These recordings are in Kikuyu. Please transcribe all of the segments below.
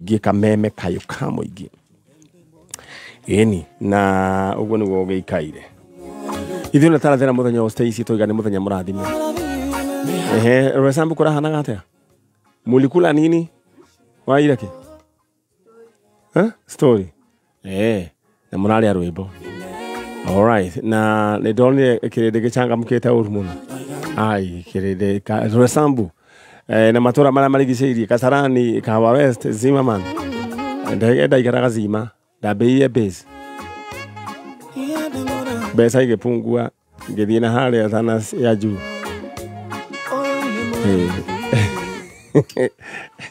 Mũingĩ kameme kayũ ka mũingĩ ĩni na ũguo nĩguo gĩikaire ithuĩ na tarathera mũthenya wa Stacy toiga nĩ mũthenya mũrathime. Ehe, Roysambu kũrahanaga atĩa? Mulikula nini waira kĩ? Eh? Story. Eh, na mũrarĩa rwĩmbo. Alright, na nĩ ndonire kĩrĩndĩ gĩcangamũkĩte ũru mũno. Ai, kĩrĩndĩ ka Roysambu eh, na matũra marĩa marigicĩirie Kasarani, Kahawa West, Zimmerman. Ndaikaraga Zima, ndambĩrĩirie base. Mbeca igĩpungua ngĩthiĩ na harĩa Thanas ya juu. Eh.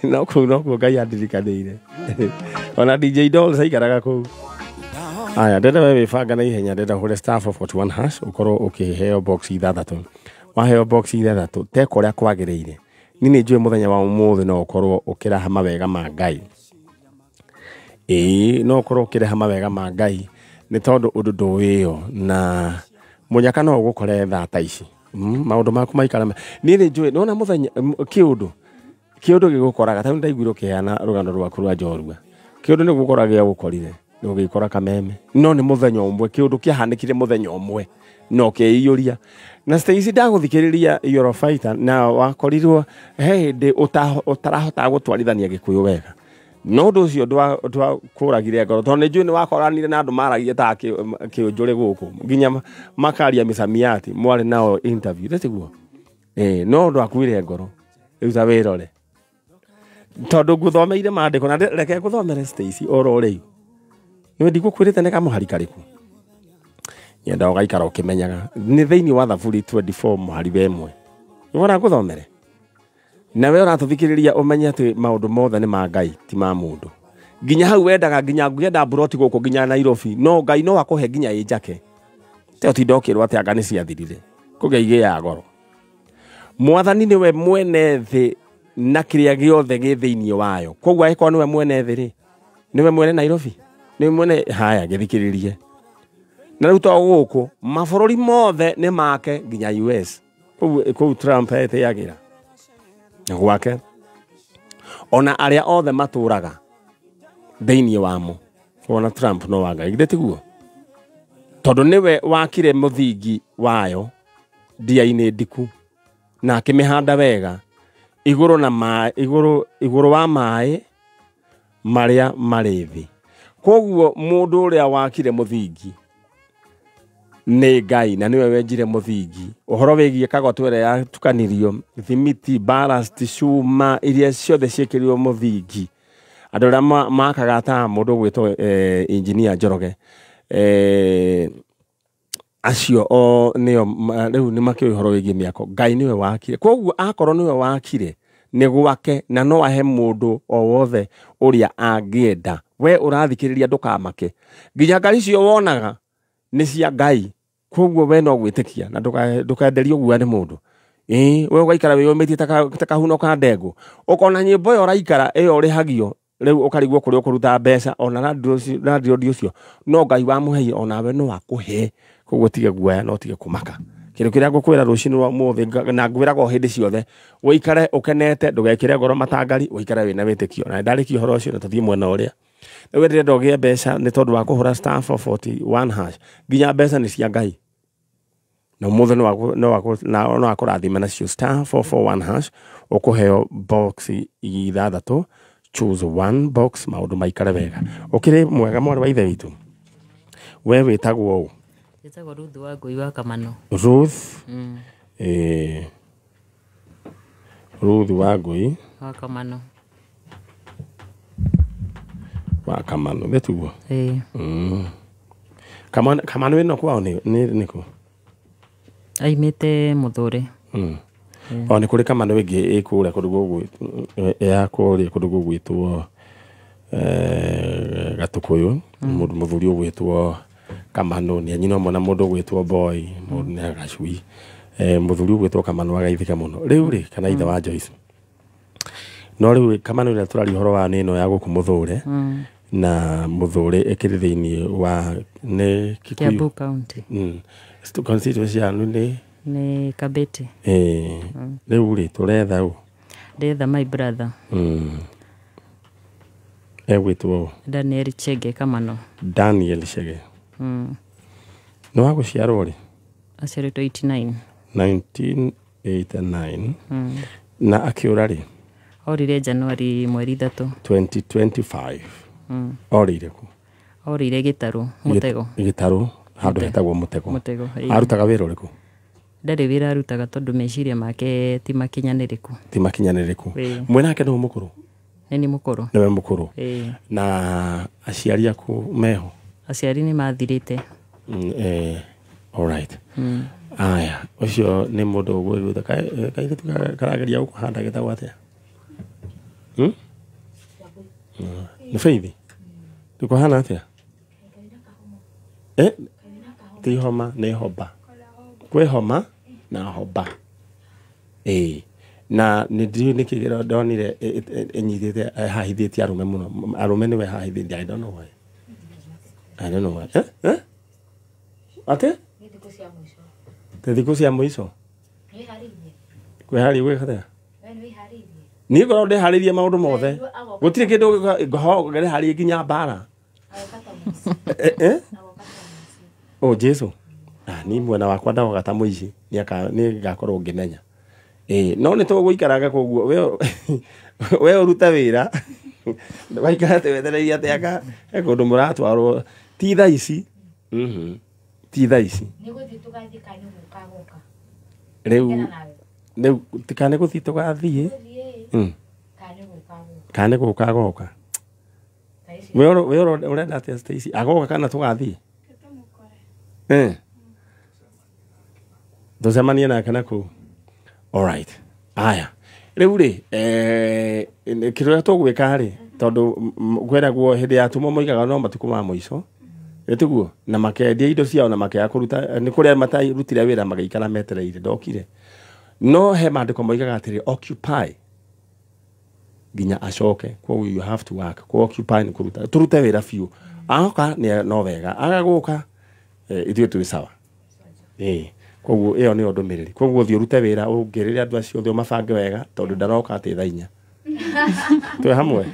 No kũu nokuo Ngai andirikanĩire. Ona DJ Dolls aikaraga kũu. Aya, ndenda we wĩbanga na ihenya, ndenda ũhũre star 441 hash ũkorwo ũkĩheo box ithathatũ. Waheo box ithathatũ, teka ũrĩa kwagĩrĩire. Niĩ nĩ njũĩ mũthenya wa ũmũthĩ no ũkorwo ũkĩraha mawega ma Ngai. Ĩĩ, no ũkorwo ũkĩreha mawega ma Ngai nĩ tondũ ũndũ ndũĩyo na mũnyaka no ũgũkore thaa ta ici. Maũndũ maku maikara niĩ nĩ njũĩ nĩwona mũthenya kĩũndũ kĩũndũ gĩgũkoraga ta rĩu ndaiguire ũkĩheana rũgano rwaku rwa njorua. Kĩũndũ nĩ gũkora gĩagũkorire ũgĩkora kameme no nĩ mũthenya ũmwe kĩũndũ kĩahanĩkire mũthenya ũmwe na ũkĩiyũria na Stacy ndagũthikĩrĩria you're a fighter na wakorirwo he hĩndĩ ũtarahotaga gũtwarithania gĩkũyũ wega no ũndũ ũcio ndwakũragire ngoro tondũ nĩ njũĩ nĩ wakoranire na andũ maragia ta kĩũnjũrĩ gũkũ nginya makaria mĩsamiati mwarĩ nao interview tiguo? Eh, no ndwakuire ngoro rĩu ta wĩrore tondũ ngũthomeire maandĩko na reke ngũthomere Stacy oro rĩu nĩ ndigũkwĩrĩte nĩ kamũhari karĩkũ nyenda ũgaikara ũkĩmenyaga nĩ thĩinĩ wa Thaburi 24 mũhari wa ĩmwe nĩwona ngũthomere na we ũratũthikĩrĩria ũmenye atĩ maũndũ mothe nĩ ma Ngai ti ma mũndũ nginya hau wendaga nginya ngĩenda mburoti gũkũ nginya Nairobi no Ngai no akũhe nginya ĩ njake te ũtinda ũkĩrwo atĩ anga nĩ ciathirire kũgĩa igĩaga goro. Mwathani nĩwe mwene thĩ na kĩrĩa gĩothe gĩ thĩinĩ wayo koguo angĩkorwo nĩwe mwene thĩ rĩ nĩwe mwene Nairobi nĩwe mwene haya gĩthikĩrĩrie na rĩu to gũkũ mabũrũri mothe nĩ make nginya US kũu Trump etĩagĩra gwake ona arĩa othe matũraga thĩinĩ wamo ona Trump no wa Ngai githĩ tiguo tondũ nĩwe wakire mũthingi wayo ndia-inĩ ndiku na akĩmĩhanda wega igũrũ na maĩ igũrũ igũrũ wa maĩ marĩa marĩ thĩ koguo mũndũ ũrĩa wakire mũthingi nĩ Ngai na nĩwe wenjire mũthingi ũhoro wĩgiĩ kagoto ĩrĩa yatukanirio thimiti ballast cuma iria ciothe ciĩkĩrirwo mũthingi andũ arĩa makaga ta mũndũ ũgwĩtwo engineer Njoroge acio o nĩo rĩu nĩ makĩũĩ ũhoro wĩgiĩ mĩako Ngai nĩwe wakire koguo akorwo nĩwe wakire nĩ gwake na no ahe mũndũ o wothe ũrĩa angĩenda we ũrathikĩrĩria ndũkamake nginya ngari icio wonaga nĩ cia Ngai koguo we no gwĩtĩkia na ndũkenderio guoya nĩ mũndũ ĩĩ we ũgaikara wĩyũmĩtie ta kahuno ka ndengũ ũkona nyĩmbo ĩyo ũraikara ĩyo ũrĩhagio rĩu ũkarigwo kũrĩa ũkũruta mbeca ona landlord ũcio no Ngai wamũheire onawe no akũhe koguo tige guoya no tige kũmaka kĩndũ kĩrĩa ngũkwĩra rũcinĩ rwa ũmũthĩ na ngwĩraga o hĩndĩ ciothe ũikare ũkenete ndũgekĩre ngoro matangari ũikare wĩna wĩtĩkio na ndarĩkia ũhoro ũcio na tũthiĩ mwena ũrĩa rĩu ndĩrenda ũgĩe mbeca nĩ tondũ wa kũhũra star 441 hash nginya mbeca nĩ cia Ngai na ũmũthĩ no akũrathime nacio star 441 hash ũkũheo box ithathatũ choose one box maũndũ maikare wega ũkĩrĩ mwega mwarĩ wa ithe witũ we wĩtagwo ũ? Njĩtagwo Ruth wa Ngũi wa Kamano. Ruth Ruth wa Ngũi wa Kamano wa Kamano nĩ tiguo? Ĩĩ. Kamano ĩno kwao nĩ nĩkũ? Aimĩte Mũthũre. O nĩ kũrĩ Kamano ĩngĩ ĩ kũrĩa kũndũ gũgwĩtwo ya kũrĩa kũndũ gũgwĩtwo Gatũkũyũ mũndũ mũthuri ũgwĩtwo Kamano nĩ anyina ũmwe na mũndũ ũgwĩtwo Boy mũndũ nĩ Gacui mũthuri ũgwĩtwo Kamano agaithĩka mũno rĩu rĩ kana ithe wa Joyce no rĩu Kamano ĩrĩa tũraria ũhoro wa nĩ ĩno ya gũkũ Mũthũre na Mũthũre ĩkĩrĩ thĩinĩ wa nĩ Kikuyu Kiambu County constituency yanyu nĩ nĩ Kabete. Rĩu rĩ tũretha ũ? Ndetha my brother. Egwĩtwo Daniel Chege Kamano. Daniel Chege. Nĩ wa gũciarwo rĩ? Aciarĩtwo 89. 1989. Na akĩũra rĩ? Orire Januari mweri 3. 2025. Orĩire kũ? Orire Gĩtarũ, Mũtego. Gĩtarũ, handũ hetagwo Mũtego. Mũtego, ĩĩ. Arutaga wĩra ũrĩkũ? Ndarĩ wĩra arutaga tondũ meciria make ti makinyanĩrĩku. Ti makinyanĩrĩku. Ĩĩ. Mwenake nĩwe mũkũrũ? Nĩ niĩ mũkũrũ. Nĩwe mũkũrũ. Ĩĩ. Na aciari aku meho? Aciari nĩ mathirĩte. Alright. Aya, ũcio nĩ mũndũ ũgwĩgwĩta kairĩtu karageria gũkũhanda gĩtagwo atĩa? Nĩ Faith? Ndũkũhana atĩa? Ti homa, nĩ hoba. Kwĩ homa na hoba. Ĩĩ. Na nĩ ndiũĩ nĩkĩ ndonire ĩnyitĩte hahithĩtie arũme mũno. Arũme nĩwe hahithĩtie. I don't know why. I don't know why. Atĩ? Nĩ thikũ cia mũico. Kwĩharĩria gwĩka atĩa? Niĩ ngoragwo ndĩharĩirie maũndũ mothe. Gũtirĩ kĩndũ ngĩharĩria nginya mbara. O Jesu. Niĩ mwena wakwa ndagoka ta mũici, nĩ ngakorwo ngĩmenya. No nĩ tũgũikaraga koguo we ũrute wĩra. Waikara atĩ wetereire atĩ anga he kũndũ mũratwarwo. Ti thaa ici. Ti thaa ici. Rĩu kana nĩ gũthiĩ tũgathiĩ. Kana nĩ gũka agoka. We ũrenda atĩa Stacy? Agoka kana tũgathiĩ? Tũcemanie nake na kũu. Alright. Aya. Rĩu rĩ, kĩrĩa tũgwĩka rĩ, tondũ kwĩragwo hĩndĩ ya atũmwo moigaga no matukũ ma mũico. Ĩtiguo? Na makendia indo ciao na makĩaga kũruta, nĩ kũrĩa matarutire wĩra magĩikara metereire ndokire. No he maandĩko moigaga atĩrĩ, occupy nginya acoke. Koguo you have to work. Ko occupy nĩ kũruta. Tũrute wĩra biũ. Agoka no wega. Aga gũka, ithuĩ twĩ sawa. Koguo ĩyo nĩyo ndũmĩrĩri. Koguo thiĩ ũrute wĩra, ũngĩrĩre andũ acio othe ũmabange wega, tondũ ndaroka atĩ thaa 4. Twĩ hamwe?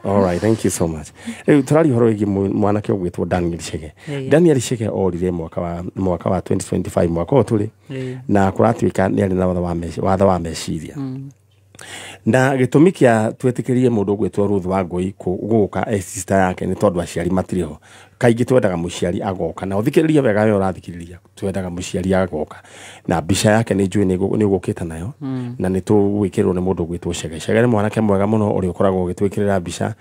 All right, thank you so much. Rĩu tũraria ũhoro wĩgiĩ mwanake ũgwĩtwo Daniel Chege. Daniel Chege orire mwaka wa 2025, mwaka ũyũ tũrĩ, na kũratuĩka nĩ arĩ na watho wa meciria. Na gĩtũmi kĩa twĩtĩkĩrie mũndũ ũgwĩtwo Ruth Wangũi gũka e sister yake nĩ tondũ aciari matirĩ ho. Kaingĩ twendaga mũciari agoka, na ũthikĩrĩrie wega we ũrathikĩrĩria, twendaga mũciari agoka. Na mbica yake nĩ njũĩ nĩ ũgũkĩte nayo, na nĩ tũgwĩkĩrwo nĩ mũndũ ũgwĩtwo Chege. Chege nĩ mwanake mwega mũno ũrĩa ũkoragwo ũgĩtwĩkĩrĩra mbica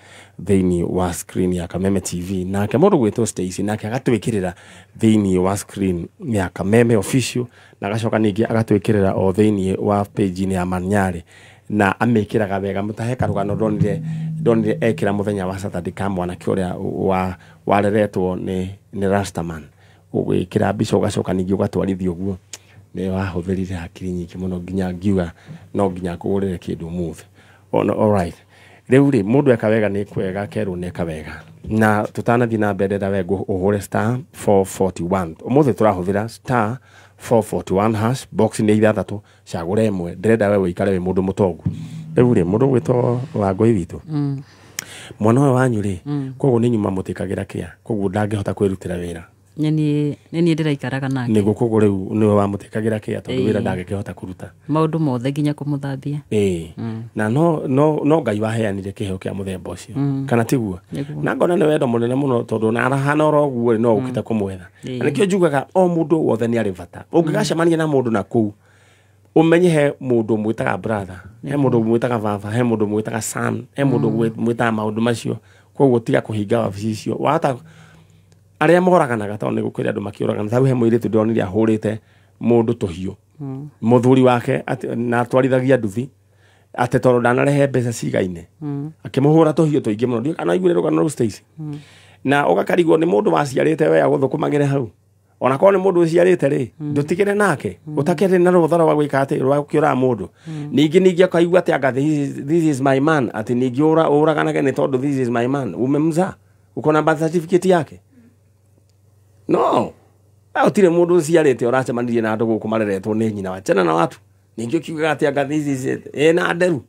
thĩinĩ wa screen ya Kameme TV, nake mũndũ ũgwĩtwo Stacy nake agatwĩkĩrĩra thĩinĩ wa screen ya Kameme Official, na agacoka ningĩ agatwĩkĩrĩra o thĩinĩ wa page-inĩ ya Manyarĩ, na amĩkĩraga wega. Mũtahe karũgano ndonire ekĩra mũthenya wa Saturday ka mwanake ũrĩa wareretwo nĩ Rastaman. Ũgwĩkĩra mbica ũgacoka ningĩ ũgatwarithia ũguo. Nĩ wahũthĩrire hakiri nyingĩ mũno nginya ngiuga no nginya ngũgũrĩre kĩndũ ũmũthĩ. All right. Rĩu rĩ, mũndũ eka wega nĩ kwega kerwo nĩ eka wega. Na tũtanathiĩ na mbere ndĩrenda we ũhũre star 441. Ũmũthĩ tũrahũthĩra star 441 hash, box nĩ 6, cagũra ĩmwe. Ndĩrenda we ũikare wĩ mũndũ mũtongu. Rĩu rĩ, mũndũ ũgwĩtwo Wangũi witũ, mwana ũyũ wanyu rĩ, koguo nĩ nyuma mũtĩkagĩra kĩa, koguo ndangĩhota kwĩrutĩra wĩra. Nĩ niĩ ndĩraikaraga nake. Nĩguo, koguo rĩu nĩwe wamũtĩkagĩra kĩa tondũ wĩra ndangĩkĩhota kũruta. Maũndũ mothe nginya kũmũthambia. Na no Ngai waheanire kĩheo kĩa mũthemba ũcio. Kana tiguo? Na ngona nĩ wendo mũnene mũno tondũ na arahana oro ũguo no ũkĩte kũmwetha. Na nĩkĩo njugaga o mũndũ wothe nĩ arĩ bata. Ũngĩgacemania na mũndũ na kũu, ũmenye he mũndũ mwĩtaga brother, he mũndũ mwĩtaga baba, he mũndũ mwĩtaga son, he mũndũ mwĩtaga maũndũ macio. Koguo tiga kũhinga wabici icio. Wahota arĩa moraganaga tondũ nĩ gũkĩrĩ andũ makĩũragana. Ta rĩu he mũirĩtu ndĩronire ahũrĩte mũndũ tũhiũ. Mũthuri wake na atwarithagia nduthi atĩ tondũ ndanarehe mbeca cigaine. Akĩmũhũra tũhiũ tũingĩ mũno. Ndiũĩ kana aiguire rũgano rũu Stacy. Na ũgakarigwo nĩ mũndũ waciarĩte we agũthũkũmagĩre hau. Ona korwo nĩ mũndũ ũciarĩte rĩ, ndũtigĩre nake. Ũtakĩrĩ na rũtha rwa gwĩka atĩ rwa gũkĩũraga mũndũ. Ningĩ akaigua atĩ anga this is my man, atĩ ningĩ ũraganage nĩ tondũ this is my man. Umemzaa. Uko na birth certificate yake? No. Gũtirĩ mũndũ ũciarĩte ũracemanirie na andũ gũkũ mareretwo nĩ nyina. Wachana na watu. Ningĩ ũkiugaga atĩ anga this is it. Na nderu.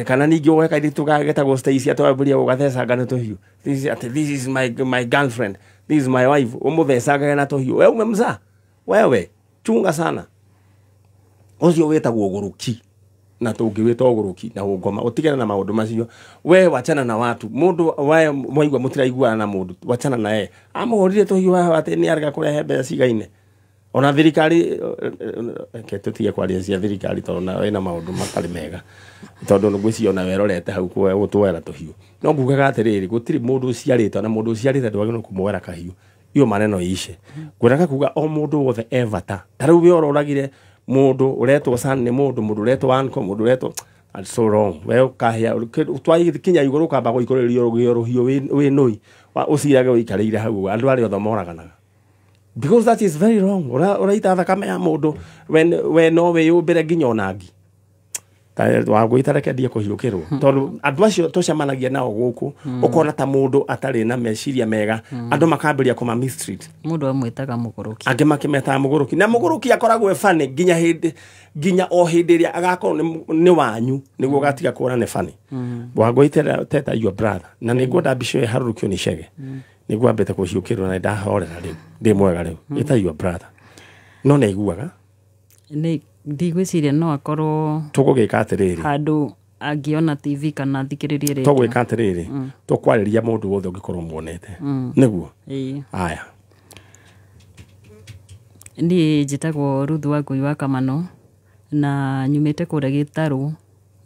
Kana ningĩ woe kairĩtu getagwo Stacy atwambĩrĩria gũgathecanga nĩ tũhiũ. This, ati, this is my girlfriend, this is my wife, ũmũthecangage na tũhiũ. We umemzaa wewe, chunga sana. Ũcio wĩtagwo ũgũrũki, na tũngĩwĩta ũgũrũki na ũngoma. Ũtigane na maũndũ macio, we wachana na watu. Mũndũ we mwaigua mũtiraiguana na mũndũ, wachana na ye. Amũhũrire tũhiũ haha atĩ nĩ arega kũrehe mbeca cigaine. Ona thirikari, reke tũtige kwaria cia thirikari tondũ nayo ĩna maũndũ matarĩ mega, tondũ ngwĩciria ona werorete hau gũtwera tũhiũ. No ngugaga atĩrĩrĩ, gũtirĩ mũndũ ũciarĩte, ona mũndũ ũciarĩte ndwagĩrĩirwo kũmuoera kahiũ. Iyo maneno ishe. Ngwendaga kuga o mũndũ wothe e bata. Ta rĩu we ũroragire mũndũ ũretwo son nĩ mũndũ, mũndũ ũretwo uncle, mũndũ ũretwo, that's so wrong. We ũkahĩa twakinya igũrũ ũkamba gũikũrĩrio rũhiũ wĩ nũi, ũcirage ũikarĩire hau andũ arĩa othe moraganaga, because that is very wrong. Ũraita thakame ya mũndũ we no wĩyũmbĩre nginya ona ngi wagwĩta. Reke ndie kũhiũkĩrwo, tondũ andũ acio tũcemanagia nao gũkũ, ũkona ta mũndũ atarĩ na meciria mega, andũ makambĩrĩria kũma mistreat. Mũndũ amwĩtaga mũgũrũki. Angĩ makĩmetaga mũgũrũki, na mũgũrũki akoragwo e funny nginya hĩndĩ, nginya o hĩndĩ ĩrĩa agakorwo nĩ wanyu nĩguo ũgatiga kuona nĩ funny. Wangũi, teta your brother, na nĩ ngwenda mbica ĩyo ĩharũrũkio nĩ Chege. Nĩguo ambĩte kũhiũkĩrwo na ndahorera rĩu, ndĩ mwega rĩu. Ĩta your brother, no nĩ aiguaga. Nĩ ndigwĩciria no akorwo Tũgũgĩka atĩrĩrĩ, handũ angĩona TV kana athikĩrĩrie rĩndiũ. Tũgwĩka atĩrĩrĩ, tũkwarĩria mũndũ wothe ũngĩkorwo muonete nĩguo. Ĩĩ. Aya. Niĩ njĩtagwo Ruth Wangũi wa Kamano na nyumĩte kũrĩa Gĩtarũ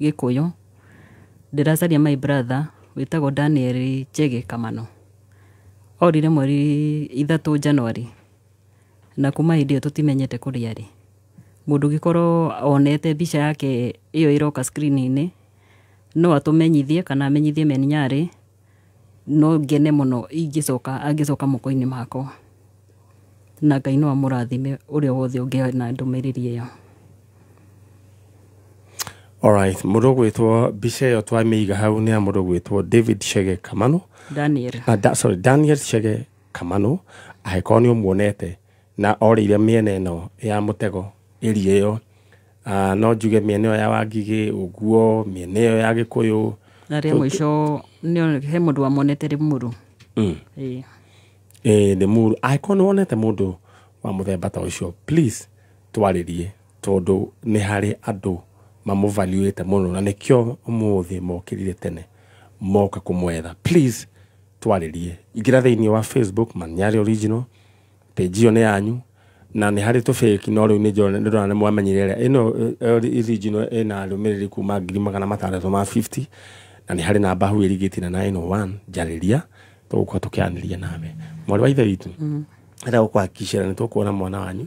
Gĩkũyũ. Ndĩracaria my brother wĩtagwo Daniel Chege Kamano. Orire mweri 3 January, na kuma hĩndĩ ĩyo tũtimenyete kũrĩa arĩ. Mũndũ ũngĩkorwo onete mbica yake ĩyo ĩroka screen-inĩ, no atũmenyithie kana amenyithie Meninyarĩ. No ngene mũno ingĩcoka, angĩcoka moko-inĩ makwa, na Ngai no amũrathime ũrĩa wothe ũngĩona ndũmĩrĩri ĩyo. Alright, mũndũ ũgwĩtwo, mbica ĩyo twamĩiga hau nĩ ya mũndũ ũgwĩtwo David Chege Kamano. Daniel. Sorry, Daniel Chege Kamano. Angĩkorwo nĩ ũmuonete na orĩire mĩena ĩno ya mũtego area ĩyo, no njuge mĩena ĩyo ya Wangigĩ ũguo, mĩena ĩyo ya Gĩkũyũ. Na rĩa mũico nĩ he mũndũ wamuonete Rĩmuru. Ĩĩ. Ĩĩ, nĩ mũru. Angĩkorwo nĩ wonete mũndũ wa mũthemba ta ũcio, please twarĩrie, tondũ nĩ harĩ andũ mamũvaluĩte mũno na nĩkĩo ũmũthĩ mokĩrire tene moka kũmwetha. Please twarĩrie. Ingĩra thĩinĩ wa Facebook, Manyari Original page, ĩyo nĩ yanyu, na nĩ harĩ tũbĩki, no rĩu nĩ ndĩrona nĩ mwamenyire ĩrĩa ĩno original ĩna arũmĩrĩri kuma 650,000, na nĩ harĩ namba hau ĩrigĩtie na 901. Njarĩria, tũgũkorwo tũkĩaranĩria nawe. Mwarĩ wa ithe witũ, enda gũkũhakikicĩra nĩ tũkuona mwana wanyu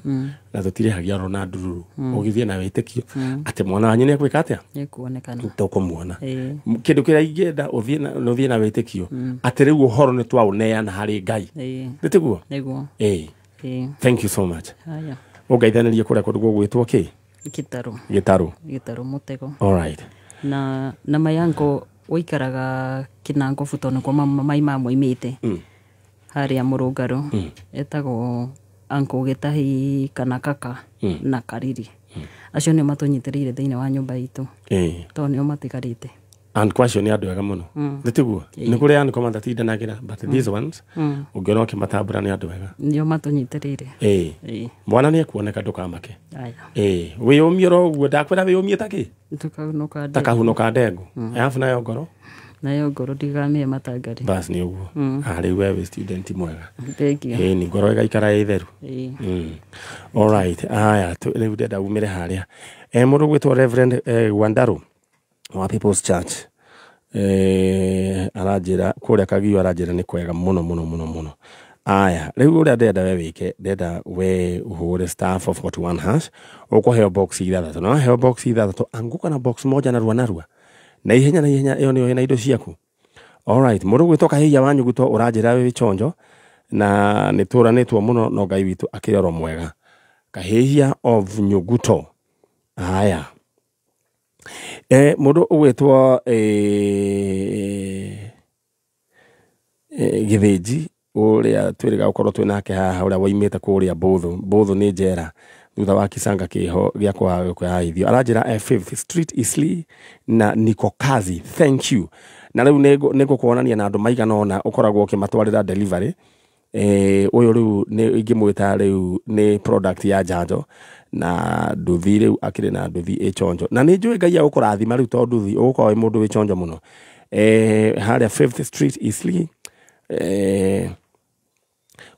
na tũtirĩhagia oro na ndururu. Ũgĩthiĩ na wĩtĩkio atĩ mwana wanyu nĩ egwĩka atĩa? Nĩkuonekana. Tũkũmuona. Ĩĩ. Kĩndũ kĩrĩa ingĩenda ũthiĩ na wĩtĩkio atĩ rĩu ũhoro nĩ twaũneana harĩ Ngai. Ĩĩ. Nĩ tiguo? Nĩguo. Ĩĩ. Ĩĩ. Thank you so much. Haya. Ũngeithanĩrie kũrĩa kũndũ gũgwĩtwo kĩ? Gĩtarũ. Gĩtarũ. Gĩtarũ mũtego. Alright. Na mayango ũikaraga Kĩnangobu, tondũ nĩkuo mai mamoimĩte harĩa Mũrũngarũ, etagwo Uncle Gĩtahi kana Kaka na Kariri. Acio nĩo matũnyitĩrĩire thĩinĩ wa nyũmba itũ, tondũ nĩo matigarĩte. Anko acio nĩ andũ ega mũno, nĩ tiguo? Nĩ kũrĩ anko matatindanagĩra, but these ones ũngĩona ũkĩmatambũra nĩ andũ ega. Nĩo matũnyitĩrĩire. Ĩĩ. Ĩĩ. Mwana nĩ ekuoneka, ndũkamake. Aya. Ĩĩ, wĩyũmie oro ũguo ndakwĩra, wĩyũmie ta kĩ? Tũkaunũka. Ta kahuno ka ndengũ, arabu nayo ngoro. Nayo ngoro ndigamĩe matangari. Bas, nĩ ũguo. Rĩu we wĩ student mwega. Thengiũ. Ĩĩ, nĩ ngoro ĩgaikara ĩ theru. Ĩĩ. Alright, aya, rĩu ndenda umĩre harĩa. Mũndũ gwĩtwo Reverend Wandaru wa People's Church aranjĩra kũrĩa Kagio, aranjĩra nĩ kwega mũno mũno mũno mũno. Aya, rĩu ũrĩa ndĩrenda we wĩke, ndĩrenda we ũhũre *441#, ũkũheo box ithathatũ, na waheo box ithathatũ, anguka na box moja narua narua, na ihenya na ihenya, ĩyo nĩyo ĩna indo ciaku. Alright, mũndũ gwĩtwo Kahĩia wa Nyuguto ũranjĩra wĩ chonjo na nĩ tũranĩtwo mũno, no Ngai witũ akĩrĩ oro mwega. Kahĩhia of Nyuguto. Haya, mũndũ ũgwĩtwo Gĩthĩnji ũrĩa twĩrĩga gũkorwo twĩ nake haha, ũrĩa woimĩte kũrĩa Mbũthũ. Mbũthũ nĩ njera. Thutha wa kisanga kiho gĩa kwaga kwĩhaithio. Aranjĩra Fifth Street Eastleigh na niko kazi, thank you. Na rĩu nĩ ngũkuonania na andũ maigana ũna ũkoragwo ũkĩmatwarĩra delivery. Ũyũ rĩu nĩ ingĩmwĩta rĩu nĩ product ya njanjo na nduthi rĩu akĩrĩ na nduthi ĩ chonjo na nĩ njũĩ Ngai agũkũrathima rĩu tondũ nduthi ũgũkorwo wĩ mũndũ wĩ chonjo mũno. Harĩa Fifth Street Eastleigh,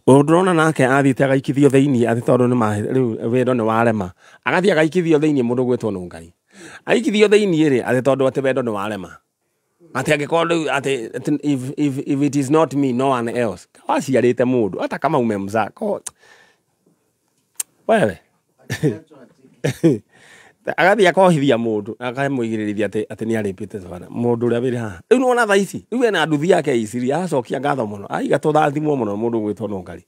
ũndũ ndĩrona nake athiĩte agaikithio thĩinĩ atĩ tondũ nĩ rĩu wendo nĩ warema, agathiĩ agaikithio thĩinĩ mũndũ gwĩtwo Nũngai aikithio thĩinĩ rĩ atĩ tondũ atĩ wendo nĩ warema, atĩ angĩkorwo rĩu atĩ if it is not me, no one else. Waciarĩte mũndũ hata kama umemzaa ko wewe agathiĩ akohithia mũndũ akamũigĩrĩrithia atĩ nĩ arĩpĩte bana mũndũ ũrĩa wĩrĩ haha rĩu nĩwona thaa ici rĩu ena nduthi yake iciri aracokia ngatho mũno aiga tũrathimwo mũno mũndũ gwĩtwo Nũngari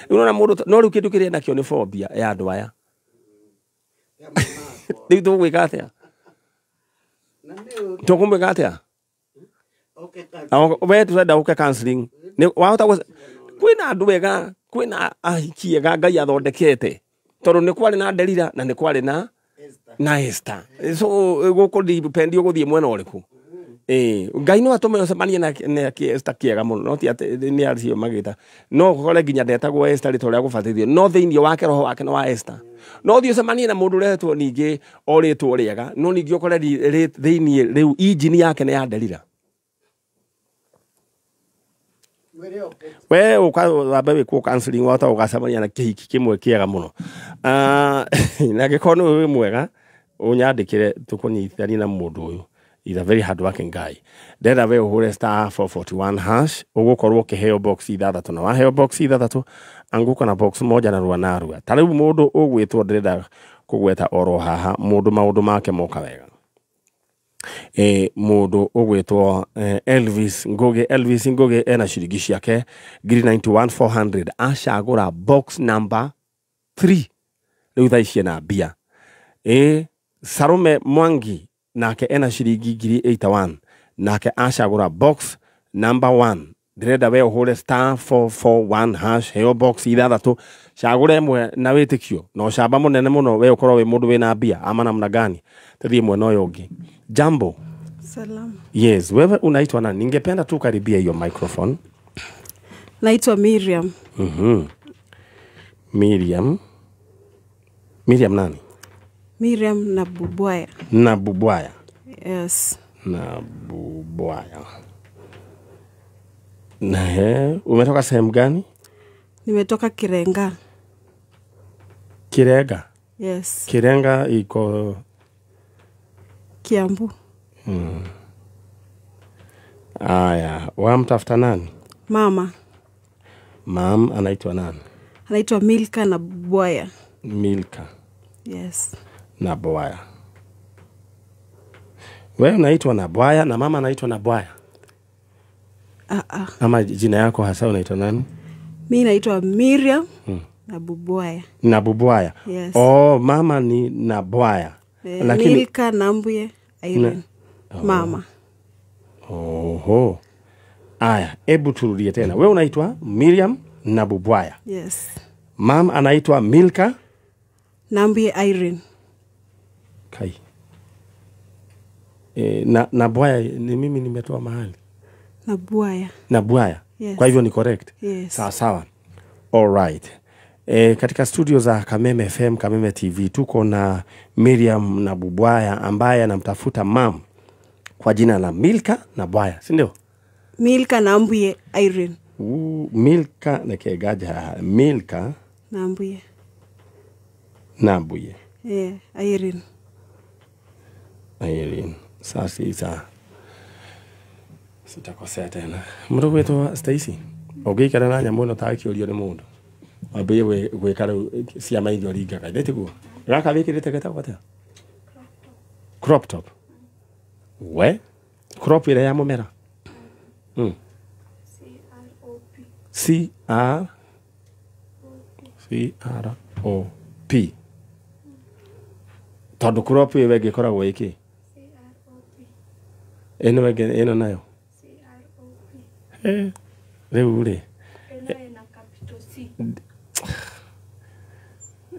rĩu nĩwona mũndũ no rĩu kĩndũ kĩrĩa nakĩo nĩ phobia ya andũ aya rĩu tũgwĩka atĩa tũkũmwĩka atĩa we tũrenda ũke counseling nĩ wahota kwĩna andũ ega kwĩna ahiki ega Ngai athondekete tondũ nĩ kwarĩ na Delila na nĩ kwarĩ na Esther. So gũkũ depend ũgũthiĩ mwena ũrĩkũ. Ngai no atũme ũcemanie na Esther kĩega mũno no ti atĩ nĩ acio magĩta no ũkore nginya ndetagwo Esther rĩtwa rĩa gũbatithio no thĩinĩ wake roho wake nĩ wa Esther. No ũthiĩ ũcemanie na mũndũ ũretwo ningĩ o rĩtwa rĩega no ningĩ ũkore thĩinĩ rĩu injini yake nĩ ya Delila. We ũkambe wĩkwo counseling wahota ũgacemania na kĩhiki kĩmwe kĩega mũno. Na angĩkorwo nĩ wĩ mwega ũnyandĩkĩre tũkũnyitithanie na mũndũ ũyũ. He's a very hard working guy. Ndĩrenda we ũhũre *441 hash ũgũkorwo ũkĩheo box ithathatũ na waheo box ithathatũ anguka na box moja narua narua. Ta rĩu mũndũ ũgwĩtwo ndĩrenda kũgweta oro haha mũndũ maũndũ make moka wega. Mũndũ ũgwĩtwo Elvis Ngugi. Elvis Ngugi ena ciringi ciake 91,400 acagũra box number 3 rĩu thaa ici ena mbia. Salome Mwangi nake ena ciringi 81 nake acagũra box number 1. Ndĩrenda we ũhũre *441 hash heo box ithathatũ cagũre ĩmwe na wĩtĩkio na ũcamba mũnene mũno we ũkorwo wĩ mũndũ wĩna mbia ama namna gani. Tũthiĩ mwena ũyũ ũngĩ. Jambo. Salamu. Yes, wewe unaitwa nani? Ningependa tu karibia hiyo microphone. Naitwa Miriam. Miriam. Miriam nani? Miriam Nabubwaya. Nabubwaya. Yes. Nabubwaya. Na umetoka sehemu gani? Nimetoka Kirenga. Kirenga? Yes. Kirenga iko Kiambu. Aya, wamtafuta nani? Mama. Mam anaitwa nani? Anaitwa Milka Nabubwaya. Milka. Yes. Nabubwaya. Wewe unaitwa Nabubwaya na mama anaitwa Nabubwaya? Ama jina yako hasa unaitwa nani? Mimi naitwa Miriam Nabubwaya. Nabubwaya. Yes. Oh, mama ni Nabubwaya. Lakini Milka Nambuye Irene. Mama. Oho. Aya, hebu turudie tena. Wewe unaitwa Miriam Nabubwaya. Yes. Mam anaitwa Milka Nambuye Irene. Kai. Nabubwaya ni mimi nimetoa mahali. Nabubwaya. Nabubwaya. Yes. Kwa hivyo ni correct. Yes. Sawa sawa. All right. Katika studio za Kameme FM, Kameme TV tuko na Miriam Nabubwaya ambaye anamtafuta mam kwa jina la Milka Nabubwaya, si ndio? Milka Nambuye Irene. Milka nekegaja Milka Nambuye. Nambuye. Yeah, Irene. Irene. Sasa sitakosea tena. Mũndũ gwĩtwo Stacy. Ũngĩikara na nyamũ ĩno ta akĩũrio nĩ mũndũ. Wambie gwĩka rĩu ciama iria ũringaga. Ithe tiguo? Gaka wĩkĩrĩte getagwo atĩa? Crop top. We? Crop ĩrĩa ya mũmera? C-R-O-P. C-R C-R-O-P. Tondũ crop ĩyo ĩngĩ ĩkoragwo ĩkĩ? C-R-O-P. Ĩno ĩngĩ ĩno nayo? C-R-O-P. Rĩu rĩ. Ĩno ĩna capital C.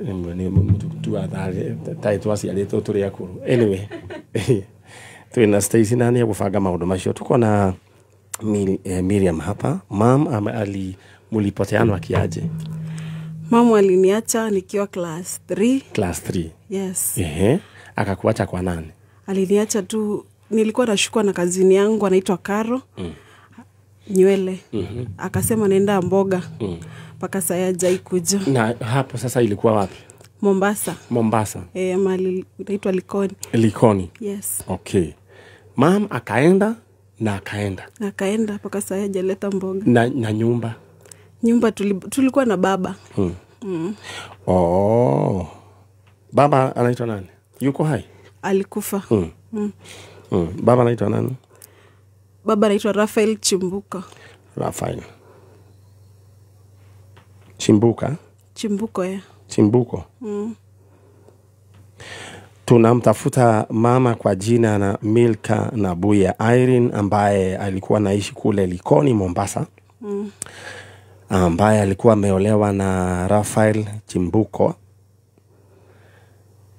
Nĩ mũtu tai twaciarĩtwo tũrĩ akũrũ. Anyway, twĩna Stacy na nĩ egũbanga maũndũ macio. Tuko na Miriam hapa. Mam ali mulipoteanwa kiaje? Mamu aliniacha nikiwa class 3. Class 3. Yes. Ehe. Akakuacha kwa nani? Aliniacha tu, nilikuwa nashukwa na kazini yangu anaitwa Karo. Nywele. Akasema naenda mboga. Mpaka saa hajai kuja. Na hapo sasa ilikuwa wapi? Mombasa. Mombasa. Mahali inaitwa Likoni. Likoni. Yes. Okay. Mam akaenda na akaenda. Akaenda mpaka saa hajaleta mboga. Na nyumba? Nyumba tulikuwa na baba. Oh. Baba anaitwa nani? Yuko hai? Alikufa. Baba anaitwa nani? Baba anaitwa Rafael Chimbuko. Rafael Chimbuka? Chimbuko, ya. Chimbuko. Tunamtafuta mama kwa jina na Milka Nabuya Irene ambaye alikuwa naishi kule Likoni, Mombasa. Ambaye alikuwa ameolewa na Rafael Chimbuko.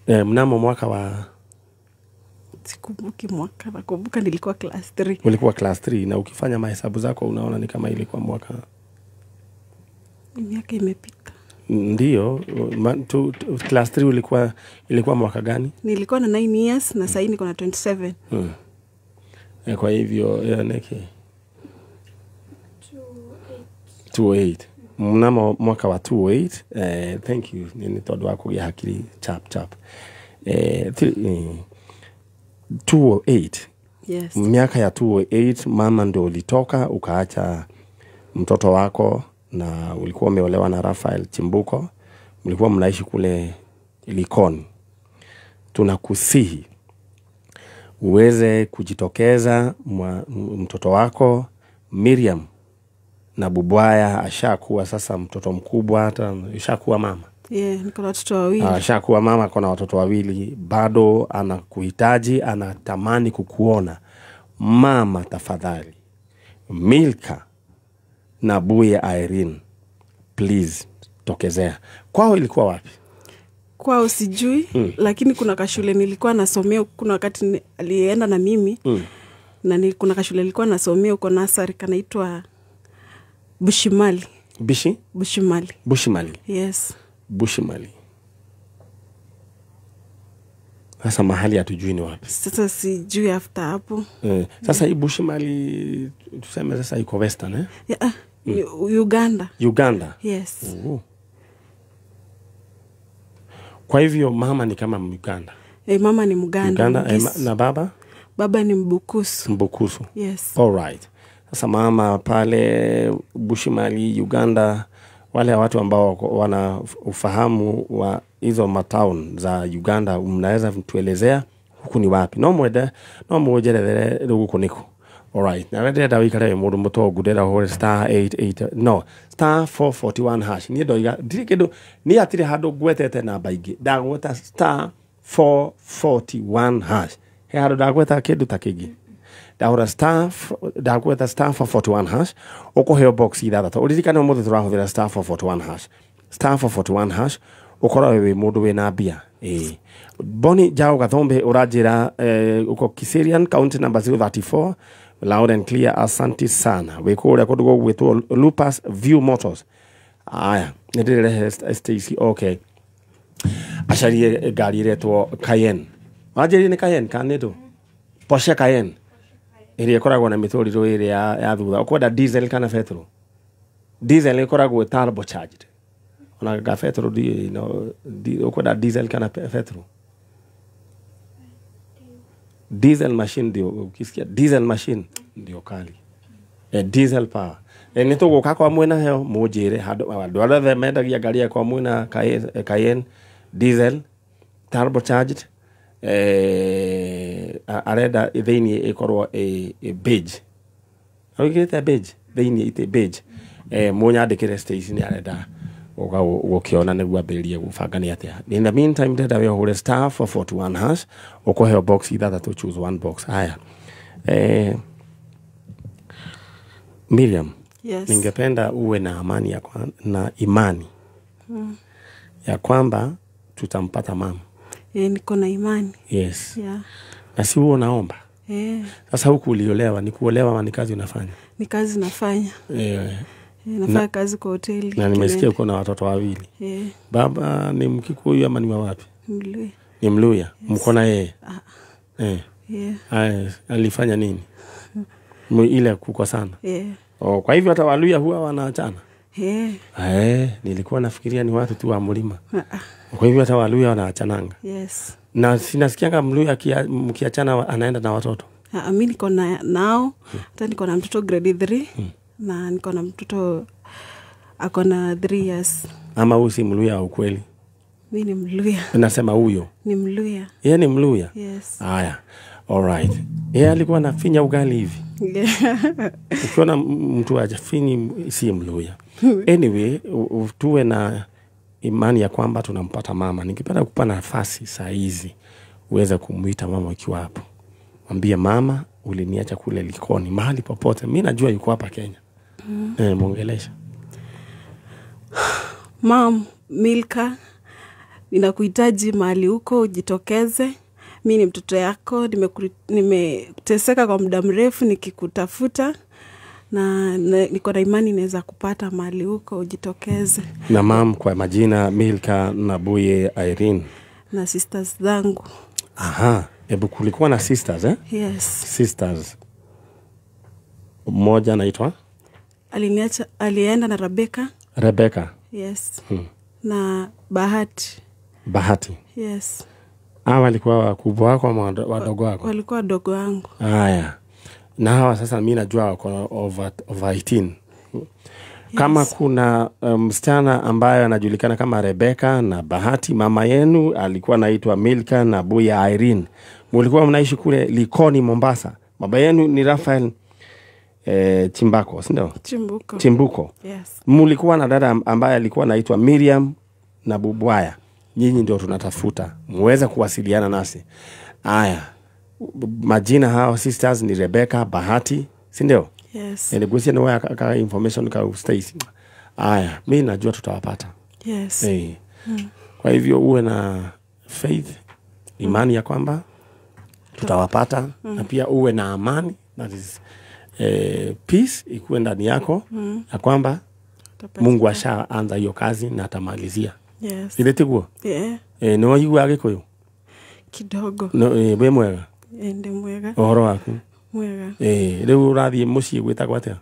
Mnamo mwaka wa sikumbuki mwaka, nakumbuka nilikuwa class 3. Ulikuwa class 3 na ukifanya mahesabu zako unaona ni kama ilikuwa mwaka, miaka imepita. Ndio, class 3 ilikuwa mwaka gani? Nilikuwa na 9 years na sasa niko na 27. Kwa hivyo neke 28. Mnamo mwaka wa 28. Thank you. Ni tondu wa kugia hakiri chap chap. 208. Yes. Miaka ya 208 mama ndio ulitoka ukaacha mtoto wako na ulikuwa umeolewa na Rafael Chimbuko. Mlikuwa mnaishi kule Likoni. Tunakusihi uweze kujitokeza. Mtoto wako Miriam na Bubwaya ashakuwa sasa mtoto mkubwa, hata ashakuwa mama. Yeah, niko na watoto wawili. Ashakuwa mama, kuna watoto wawili, bado anakuhitaji, anatamani kukuona. Mama tafadhali, Milka Nabuya Irene, please tokezea. Kwao ilikuwa wapi? Kwao sijui, lakini kuna kashule nilikuwa nasomea, kuna wakati alienda na mimi. Na kuna kashule nilikuwa nasomea huko Nasari kanaitwa Bushimali. Bishi? Bushimali. Bushimali. Yes. Bushimali. Sasa mahali hatujui ni wapi. Sasa sijui after hapo. Sasa hii Bushimali tuseme sasa iko Western, eh? Yeah, Uganda. Uganda. Yes. Kwa hivyo mama ni kama Uganda. Mama ni Muganda. Uganda, na baba? Baba ni Mbukusu. Mbukusu. Yes. All right. Sasa mama pale Bushimali Uganda, wale watu ambao wana ufahamu wa hizo matown za Uganda, mnaweza tuelezea huku ni wapi? No mwede, no mwojerethere guku niku. All right. Na ndĩrenda wĩikare wĩ mũndũ mũtongu, ndĩrenda ũhũre star 88 no star 441 hash. Niĩ ndoiga ndirĩ kĩndũ, niĩ hatirĩ handũ ngwetete namba ingĩ, ndagweta star 441 hash. He handũ ndagweta kĩndũ ta kĩngĩ. Ndahũra star, ndagweta star 441 hash, ũkũheo box ithathatũ. Ũririkane ũmũthĩ tũrahũthĩra star 441 hash. Star 441 hash, ũkorwo wĩ mũndũ wĩna mbia. Boni Jao Gathombe ũranjĩra uko Kiserian county number 034, loud and clear, asante sana. Wĩ kũrĩa kũndũ gũgwĩtwo Lupus View Motors. Aya, nĩndĩrehe Stacy, okay. Acarie ngari ĩretwo Cayenne. Wanjĩrire nĩ Cayenne kana nĩ ndũ? Porsche Cayenne. Ĩrĩa ĩkoragwo na mĩtũrĩro ĩrĩa ya thutha. Ũkwenda diesel kana petrol? Diesel ĩkoragwo turbo charged. Ona ga petrol ukwenda diesel kana petrol? Diesel machine ndio, ukisikia diesel machine ndio kali. Diesel power. Nĩ tũgũka kwa mwena heo mũnjĩre handũ andũ arĩa othe mendagia ngari ya kwa mwena Cayenne diesel turbo charged, arenda thĩinĩ ĩkorwo ĩ beige. Oigĩte beige, thĩinĩ ĩtĩ beige. Mũnyandĩkĩre Stacy nĩ arenda gũka gũkĩona nĩguo ambĩrĩrie gũbanga nĩ atĩa. In the meantime ndĩrenda we ũhũre star 441 hash, ũkũheo box ithathatũ, choose one box. Haya. Miriam. Yes. Ningependa uwe na amani ya na imani. Ya kwamba tutampata mama. Niko na imani. Yes. Yeah. Na si huo naomba. Sasa huku uliolewa, ni kuolewa ama ni kazi unafanya? Ni kazi nafanya. Nafanya kazi kwa hoteli. Na nimesikia uko na watoto wawili. Baba ni Mkikuyu ama ni wa wapi? Mluya. Ni Mluya. Yes. Mko na yeye? Yeah. Alifanya nini? Ile kukosana. Oh, kwa hivyo hata Waluya huwa wanaachana. Nilikuwa nafikiria ni watu tu wa mlima. Kwa hivyo hata Waluya wanaachananga. Yes. Na sinasikianga Mluya mkiachana anaenda na watoto. Mimi niko na nao, hata niko na mtoto grade 3 na niko na mtoto ako na 3 years. Ama huyu si Mluya wa ukweli? Mimi ni Mluya. Nasema huyo. Ni Mluya. Yeye ni Mluya? Yes. Haya. All right. Yeye alikuwa anafinya ugali hivi. Ukiona mtu hajafinyi si Mluya. Anyway, tuwe na imani ya kwamba tunampata mama. Ningependa kukupa nafasi saa hizi uweze kumuita mama ukiwa hapo. Mwambie mama, uliniacha kule Likoni, mahali popote. Mimi najua yuko hapa Kenya. Muongelesha. Mam, Milka, ninakuhitaji mahali huko, ujitokeze. Mimi ni mtoto yako, nimeteseka kwa muda mrefu nikikutafuta na niko na imani naweza kupata mahali huko, ujitokeze. Na mam kwa majina Milka Nabuye Irene. Na sisters zangu. Aha, hebu kulikuwa na sisters eh? Yes. Sisters. Mmoja anaitwa? Aliniacha, alienda na Rebecca. Rebecca. Yes. Na Bahati. Bahati. Yes. Hawa walikuwa wakubwa wako ama wadogo wako? Walikuwa wadogo wangu. Haya. Na hawa sasa mimi najua wako over 18. Kama Yes. kuna msichana ambaye anajulikana kama Rebecca na Bahati, mama yenu alikuwa anaitwa Milka na Buya Irene. Mlikuwa mnaishi kule Likoni, Mombasa. Baba yenu ni Rafael Chimbako, si ndio? Chimbuko. Chimbuko. Yes. Mlikuwa na dada ambaye alikuwa anaitwa Miriam na Bubwaya. Nyinyi ndio tunatafuta. Muweze kuwasiliana nasi. Haya. Majina hao sisters ni Rebecca, Bahati, si ndio? Yes. Nigusie na wewe ka information ka Stacy. Haya, mimi najua tutawapata. Yes. Kwa hivyo uwe na faith, imani ya kwamba tutawapata, na pia uwe na amani, that is peace ikuwe ndani yako, ya kwamba Mungu ashaanza hiyo kazi na atamalizia. Yes. Ile tiguo? Yeah. Ni waigua Gikuyu? Kidogo. No, we mwega? Ndi mwega. Ũhoro waku? Mwega. Rĩu ũrathiĩ mũciĩ gwĩtagwo atĩa?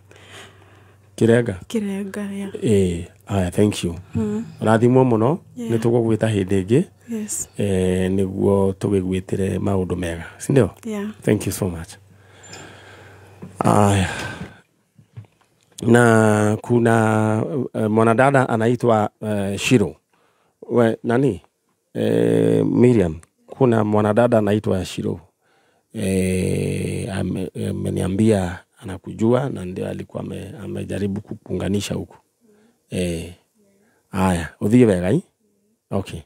Kirenga? Kirenga, yeah. Aya, thank you. Ũrathimwo mũno, Yeah. nĩ tũgũgwĩta hĩndĩ ĩngĩ. Yes. Nĩguo tũgĩgwĩtĩre maũndũ mega, si ndio? Yeah. Thank you so much. Aya. Na kuna mwanadada anaitwa Shiro. We, nani? Miriam, kuna mwanadada anaitwa Shiro. Ameniambia anakujua na ndio alikuwa amejaribu kuunganisha huku. Aya, uthie wega i? Okay.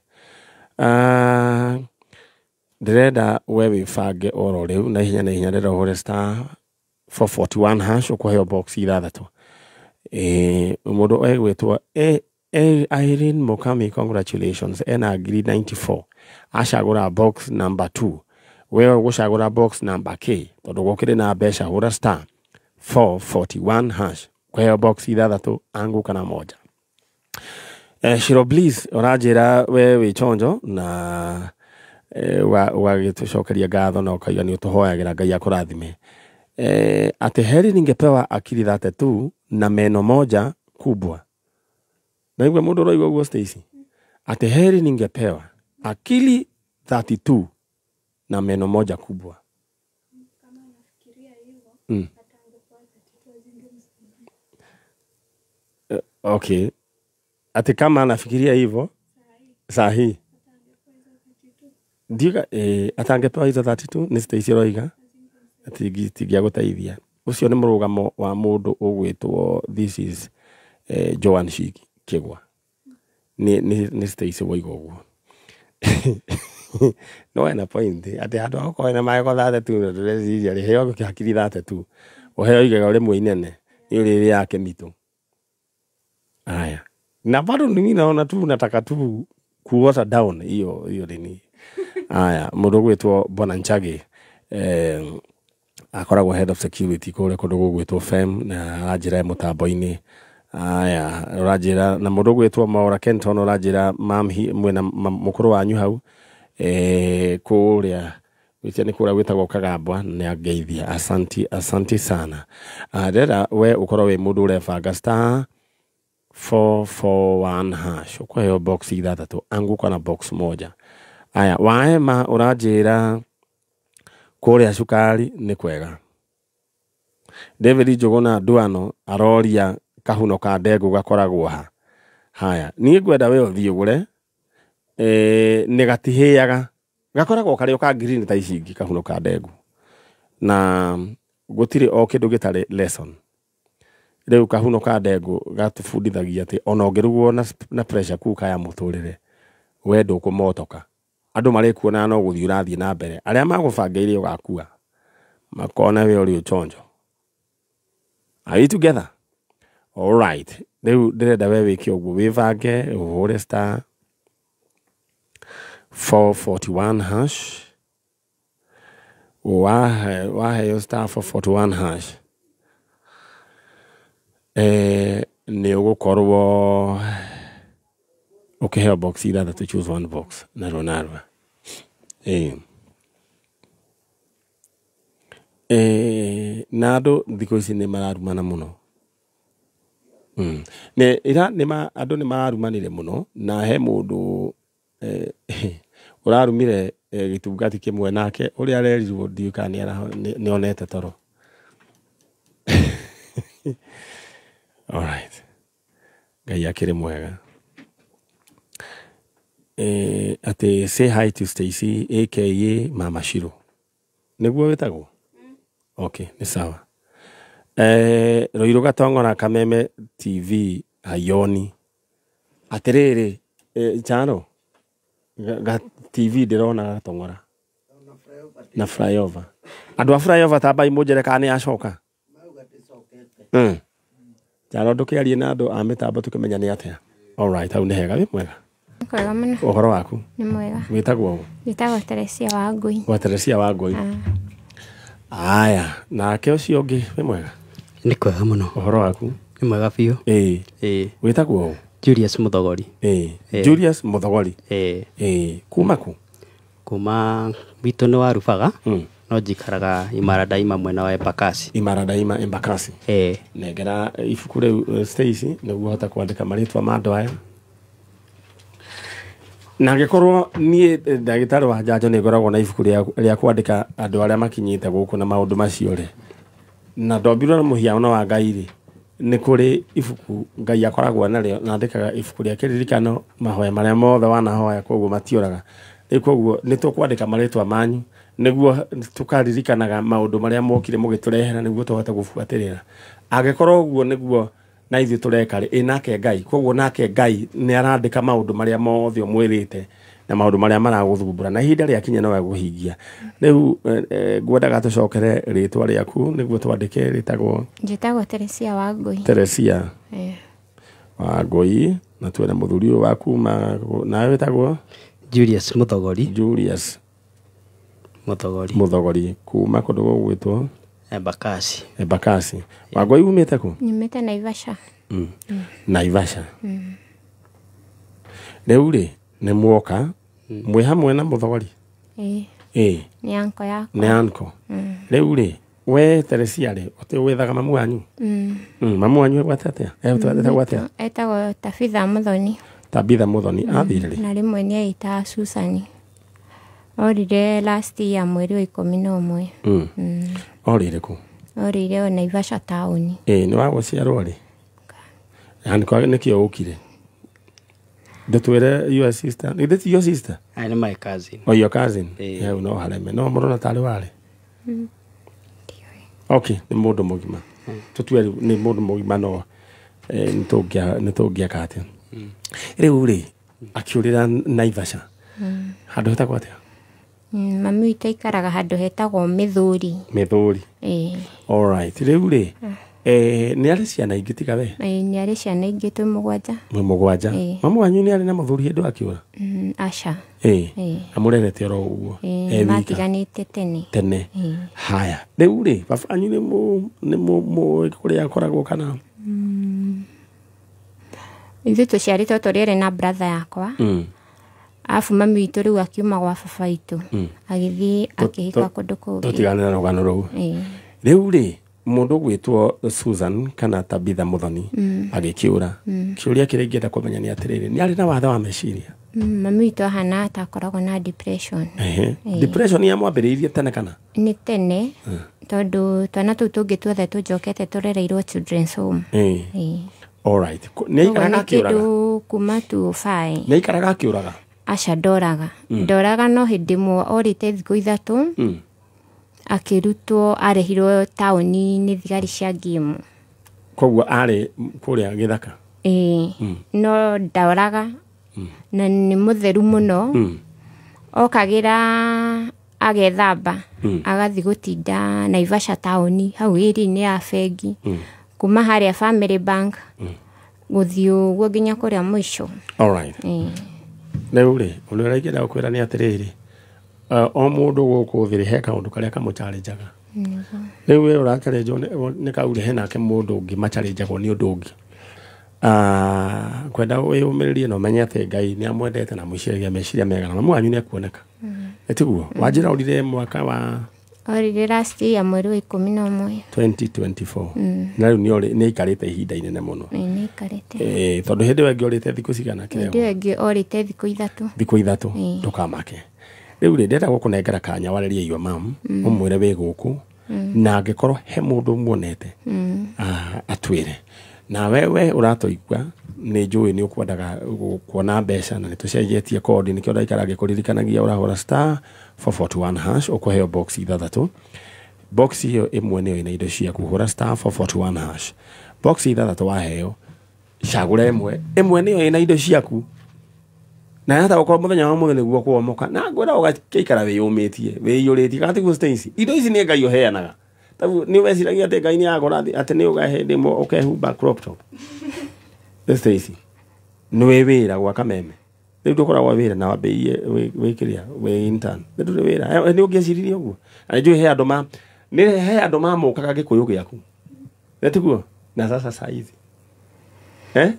Ndĩrenda we wĩbange oro rĩu na ihenya na ihenya ndĩrenda ũhũre star 441 hash ũkũheo box ithathatũ. Mũndũ egwĩtwo Irene Mukami, congratulations, ena ngiri 94. Acagũra box number 2. Wewe ũgũcagũra box number K tondũ gũkĩrĩ na mbeca, hũra star 441 hash kũheo box ithathatũ angu kana moja. Shiro Bliss ũranjĩra we wĩ chonjo na ũgagĩtũcokeria ngatho na ũkauga nĩ ũtũhoyagĩra Ngai akũrathime. Atĩ heri ningepewa akili 32 na meno moja kubwa. Naigua mũndũ ũroigua ũguo Stacy? Atĩ heri ningepewa akili 32 na meno moja kubwa. Kama anafikiria hivyo, hata angekuwa 32 azingemsaidia. Okay. Ati kama anafikiria hivyo sahi. Ndiga ata angepewa hizo 32 ni Stacy roiga ati tingĩagũteithia. Ũcio nĩ mũrũgamo wa mũndũ ũgwĩtwo this is Joan Shiki Kĩgwa. Nĩ Stacy woiga ũguo. No ena point atĩ handũ ha gũkorwo na magego 32 na ndĩreciria rĩheo hakiri 32 ũheo igego rĩmwe inene nĩ ũrĩrĩaga kĩmitũ. Haya. Na bado mimi naona tu nataka tu Kuota down hiyo hiyo nini. Aya, mũndũ ũgwĩtwo Bwana Nchage akoragwo head of security kũrĩa kũndũ gũgwĩtwo FEM na aranjĩra e mũtambo-inĩ. Aya, ũranjĩra na mũndũ ũgwĩtwo Maura Kenton ũranjĩra mam mwĩna mũkũrũ wanyu hau kũrĩa gwĩtia nĩ kũrĩa gwĩtagwo Kagambwa, nĩ angeithia. Asanti, asanti sana. Ndĩrenda we ũkorwo wĩ mũndũ ũrebanga star 441 hash, ũkũheo box ithathatũ, anguka na box moja. Aya, waema ũranjĩra kũrĩa cukari nĩ kwega. David Njũgũna Nduano aroria kahuno ka ndengũ gakoragwo ha. Haya, niĩ ngwenda we ũthiĩ ũgũre, nĩ gatihĩaga, gakoragwo karĩ o ka green ta ici ingĩ kahuno ka ndengũ, na gũtirĩ o kĩndũ gĩtarĩ lesson. Rĩu kahuno ka ndengũ gatũbundithagia atĩ ona ũngĩrugwo na pressure cooker ya mũtũrĩre, we ndũkũmotoka. Andũ marĩkuonaga no gũthiĩ ũrathiĩ na mbere, arĩa magũbangĩire ũgakua makona we ũrĩ ũchonjo. Are we together? All right. Rĩu ndĩrenda we wĩke ũguo, wĩbange ũhũre star 441 hash. Waheo star 441 hash, nĩ ũgũkorwo ũkĩheo box ithathatũ, choose one box narua narua. Na andũ thikũ ici nĩ mararumana mũno. Nĩ ira nĩ andũ nĩ mararumanire mũno, na he mũndũ ũrarumire gĩtungati kĩmwe nake ũrĩa arerirwo ndiũĩ kana nĩ onete toro. All right. Ngai akĩrĩ mwega. Atĩ say hi to Stacy aka Mama Shiro. Nĩguo wĩtagwo? Okay, nĩ sawa. Rũirũ Gatong'ora Kameme TV Hayoni. Atĩrĩrĩ, Charo ga TV ndĩrona Gatong'ora na flyover. Andũ a flyover tambai mũnjĩre kana nĩ acoka. Charo ndũkĩarie na andũ a mĩtambo tũkĩmenya nĩ atĩa. All right, hau nĩ hega, wĩ mwega. Kwega mũno. Ũhoro waku? Nĩ mwega. Wĩtagwo ũ? Njĩtagwo Teresia wa Ngũi. Wa Teresia wa Ngũi. Aya, nake ũcio ũngĩ wĩ mwega? Nĩ kwega mũno. Ũhoro waku? Nĩ mwega biũ. Ĩĩ. Wĩtagwo ũ? Julius Muthogori. Ĩĩ. Julius Muthogori. Ĩĩ. Ĩĩ. Kuma kũ? Kuma gwitũ nĩ Warubaga, no njikaraga Imara Daima mwena wa Embakasi. Imara Daima Embakasi. Ĩĩ. Nengera ibuku rĩu Stacy nĩguo hote kwandĩka marĩtwa ma andũ aya. Na angĩkorwo niĩ ndagĩtarĩ wa njanjo nĩ ngoragwo na ibuku rĩa kwandĩka andũ arĩa makinyĩte gũkũ na maũndũ macio rĩ, na ndombirwo na mũhiano wa Ngai rĩ, nĩ kũrĩ ibuku Ngai akoragwo narĩo, na andĩkaga ibuku rĩa kĩririkano mahoya marĩa mothe wanahoya, koguo matioraga. Rĩu koguo nĩ tũkwandĩka marĩtwa manyu nĩguo tũkaririkanaga maũndũ marĩa mokire mũgĩtũrehera nĩguo tũhote gũbuatĩrĩra. Angĩkorwo ũguo nĩguo na ithuĩ tũreka rĩ, ĩ nake Ngai, koguo nake Ngai nĩ arandĩka maũndũ marĩa mothe ũmwĩrĩte na maũndũ marĩa maragũthumbũra, na ihinda rĩakinya no egũhingia. Rĩu ngwendaga tũcokere rĩtwa rĩaku nĩguo twandĩke rĩtagwo. Njĩtagwo Teresia wa Ngũi. Teresia wa Ngũi, na twĩna mũthuri ũyũ wa kuma nawe wĩtagwo Julius Muthogori. Julius Muthogori. Muthogori kuma kũndũ gũgwĩtwo Embakasi. Embakasi. Wangũi umĩte kũ? Nyumĩte Naivasha. Naivasha. Rĩu rĩ nĩ muoka mwĩ hamwe na Muthogori? Ĩĩ. Ĩĩ. Nĩ anko yakwa. Nĩ anko. Rĩu rĩ we Teresia rĩ ũtĩ wĩthaga mamu wanyu? Mamu wanyu egwate atĩa? Etagwo atĩa? Etagwo Tabitha Muthoni. Tabitha Muthoni athire rĩ? Na rĩmwe nĩ eĩtaga Susani. Orire last year mweri wa 11. Orire kũ? Orire o Naivasha taũni. Ĩĩ, nĩ wa gũciarwo rĩ? Anko nĩkĩo ũkire? Ndũtwĩre your sister. Is it your sister? I am my cousin. Oh, your cousin? Yeah, no hareme. No mũrona tarĩ warĩ? Okay, nĩ mũndũ mũgima. Tũtue nĩ mũndũ mũgima no nĩ tũngĩaka atĩa. Rĩu rĩ akĩũrĩra Naivasha. Handũ hetagwo atĩa? Mami witũ aikaraga handũ hetagwo Mĩthũri. Mĩthũri. Ĩĩ. All right. Rĩu rĩ Nĩ arĩ ciana ingĩ tiga we? Nĩ arĩ ciana ingĩ twĩ mũgwanja. Mwĩ mũgwanja. Mamu wanyu nĩ arĩ na mũthuri hĩndĩ akĩũra? Aca. Amũrerete oro ũguo? Matiganĩte tene. Tene. Haya. Rĩu rĩ, baba wanyu nĩ mũĩ kũrĩa akoragwo kana? Ithuĩ tũciarĩtwo tũrĩ erĩ na brother yakwa. Arabu mami witũ rĩu akiuma gwa baba witũ. Agĩthiĩ akĩhika kũndũ kũngĩ. Tũtigane na rũgano rũu. Rĩu rĩ, mũndũ ũgwĩtwo Susan kana Tabitha Muthoni agĩkĩũra. Kĩũria kĩrĩa ingĩenda kũmenya nĩ atĩrĩrĩ, nĩ arĩ na wathe wa meciria? Mami witũ ahana ta akoragwo na depression. Depression yamwambĩrĩirie tene kana? Nĩ tene, tondũ twana tũu tũngĩ tuothe tũnjokete tũrereirwo children's home. All right. Nĩ aikaraga akĩũraga? Kĩndũ kuma 205. Nĩ aikaraga akĩũraga? Aca, ndoraga. Ndoraga no hĩndĩ ĩmwe orĩte thikũ 3 akĩrutwo, arehirwo taũni nĩ thigari cia ngimu. Koguo arĩ kũrĩa gĩthaka? No ndoraga na nĩ mũtheru mũno. Okagĩra agethamba, agathiĩ gũtinda Naivasha taũni hau ĩri-inĩ ya bengi. Kuma harĩa Family Bank gũthiĩ ũguo nginya kũrĩa mũico. All right. Rĩu rĩ, ũndũ ũrĩa ingĩenda gũkwĩra nĩ atĩrĩrĩ, o mũndũ gũkũ thĩ rĩ, he kaũndũ karĩa kamũchallengaga. Rĩu we ũrachallenjwo nĩ kau rĩ, he nake mũndũ ũngĩ machallenjagwo nĩ ũndũ ũngĩ. Kwenda wĩyũmĩrĩrie na ũmenye atĩ Ngai nĩ amwendete na amwĩciragia meciria mega na mamu wanyu nĩ ekuoneka. Tiguo? Wanjĩra ũrire mwaka wa Orire last year mweri wa 11. 2024. Na rĩu nĩ aikarĩte ihinda inene mũno. Nĩ aikarĩte. Tondũ hĩndĩ ĩyo ĩngĩ orĩte thikũ cigana kĩrĩa? Hĩndĩ ĩyo ĩngĩ orĩte thikũ 3. Thikũ 3, ndũkamake. Rĩu rĩ, ndĩrenda gũkũnengera kanya warĩrie your mom, ũmwĩre wĩ gũkũ, na angĩkorwo he mũndũ ũmuonete, atwĩre. Na wewe ũratũigua, nĩ njũĩ nĩ ũkwendaga kuona mbeca na nĩ tũcenjetie kodi, nĩkĩo ndaikara ngĩkũririkanagia ũrahũra star 441 hash ũkũheo box 6. Box ĩyo ĩmwe nĩyo ĩna indo ciaku, hũra star 441 hash. Box 6 waheo, cagũra ĩmwe, ĩmwe nĩyo ĩna indo ciaku. Na hata gũkorwo mũthenya wa mũthĩ nĩguo kũomoka, na ngwĩra ũgakĩikara wĩyũmĩtie, wĩiyũrĩtie, kana tiguo Stacy? Indo ici nĩ Ngai ũheanaga. Tabu nĩ weciragia atĩ Ngai nĩ agũra atĩ nĩ ũgahe hĩndĩ ĩmwe ũkehumba crop top. Stacy, nĩ wĩ wĩra gwa Kameme. Rĩu ndũkoragwo wĩra na wambĩrĩrie wĩ kĩrĩa, wĩ intern. Rĩu ndũrĩ wĩra. Nĩ ũngĩeciririe ũguo? Na nĩnjũĩ he andũ ma, nĩ he andũ mamũkaga gĩkũyũ gĩaku. Nĩ tiguo? Na sasa saa hizi. Nĩ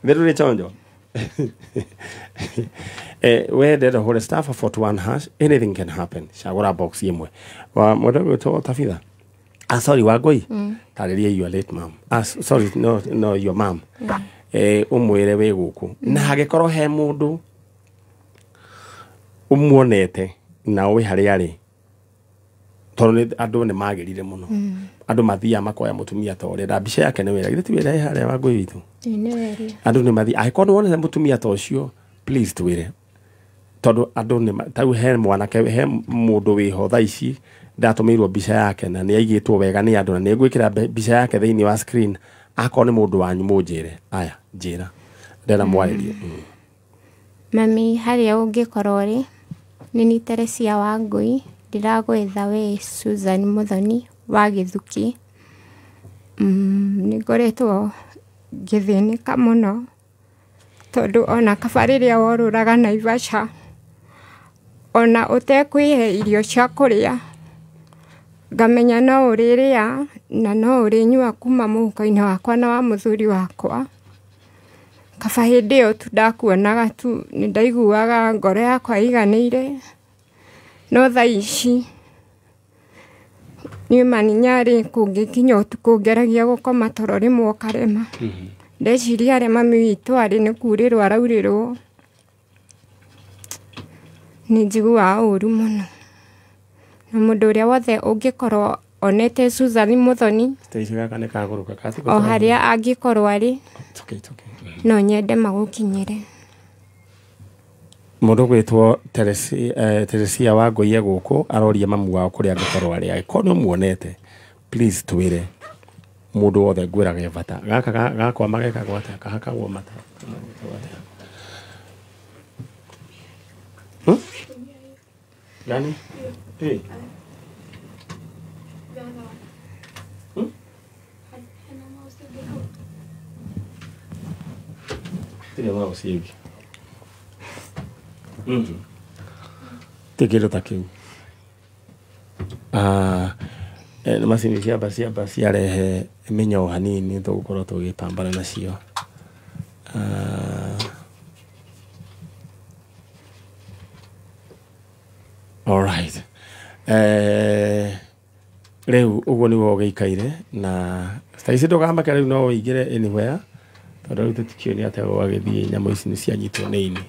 ndũrĩ chonjo? We ndĩrenda ũhũre star 441 hash, anything can happen. Cagũra box ĩmwe. Wa mũndũ ũgwĩtwo Tabitha. Sorry, Wangũi. Tarĩria your late mom. Sorry, no, your mom. Ũmwĩre wĩ gũkũ. Na hangĩkorwo he mũndũ ũmuonete na ũĩ harĩa arĩ, tondũ nĩ andũ nĩ magĩrire mũno. Andũ mathiaga makoya mũtumia ta ũrĩa, na mbica yake nĩ wĩra. Githĩ ti wĩra ĩ harĩa Wangũi witũ? Nĩ wĩra. Andũ nĩ mathiaga. Angĩkorwo nĩ wonete mũtumia ta ũcio, please twĩre. Tondũ andũ nĩ ta rĩu he mwanake, he mũndũ wĩho thaa ici ndatũmĩirwo mbica yake na nĩ aigĩtwo wega nĩ andũ, na nĩ ngwĩkĩra mbica yake thĩinĩ wa screen. Akorwo nĩ mũndũ wanyu mũnjĩre. Aya, njĩra. Ndĩrenda mwarĩrie. Mami, harĩa ũngĩkorwo rĩ, nĩ niĩ Teresia Wangũi, ndĩragwetha we Susan Muthoni wa Gĩthuki. Nĩ ngoretwo ngĩthĩnĩka mũno, tondũ ona kaba rĩrĩa worũraga Naivasha, ona ũtekwĩhe irio cia kũrĩa, ngamenya no ũrĩrĩa na no ũrĩnyua kuma mũhuko-inĩ wakwa na wa mũthuri wakwa. Kaba hĩndĩ ĩyo tu ndakuonaga tu, nĩ ndaiguaga ngoro yakwa ĩiganĩire. No thaa ici niĩ ma nĩ nyarĩ kũngĩkinya ũtukũ ngeragia gũkoma toro rĩmwe ũkarema. Ndeciria harĩa mami witũ arĩ nĩ kurĩrwo araurĩrwo, nĩ njiguaga ũru mũno. Na mũndũ ũrĩa wothe ũngĩkorwo onete Susan Muthoni, Stacy gaka nĩ kagũrũka, gatigũ o toro. harĩa angĩkorwo arĩ, It's okay, it's okay. No nyende magũkinyĩre. Mũndũ ũgwĩtwo Teresia Wangũi e gũkũ aroria mamu wao kũrĩa angĩkorwo arĩ. Angĩkorwo nĩ ũmuonete, please twĩre. Mũndũ wothe ngwĩraga e bata. Gaka gakwa magekagwo atĩa? Kahakagwo mata. Gani? Tirĩ mouse ĩngĩ. Ti kĩndũ ta kĩu. Macini ciamba ciarehe mĩnyoo hanini tũgũkorwo tũgĩpambana nacio. All right. Rĩu ũguo nĩguo gĩikaire na ta ici ndũkamake rĩu no ũingĩre anywhere tondũ rĩu tũtikĩũĩ nĩ atĩa gwagĩthiĩ nyamũ ici nĩ cianyitwo nĩ ini.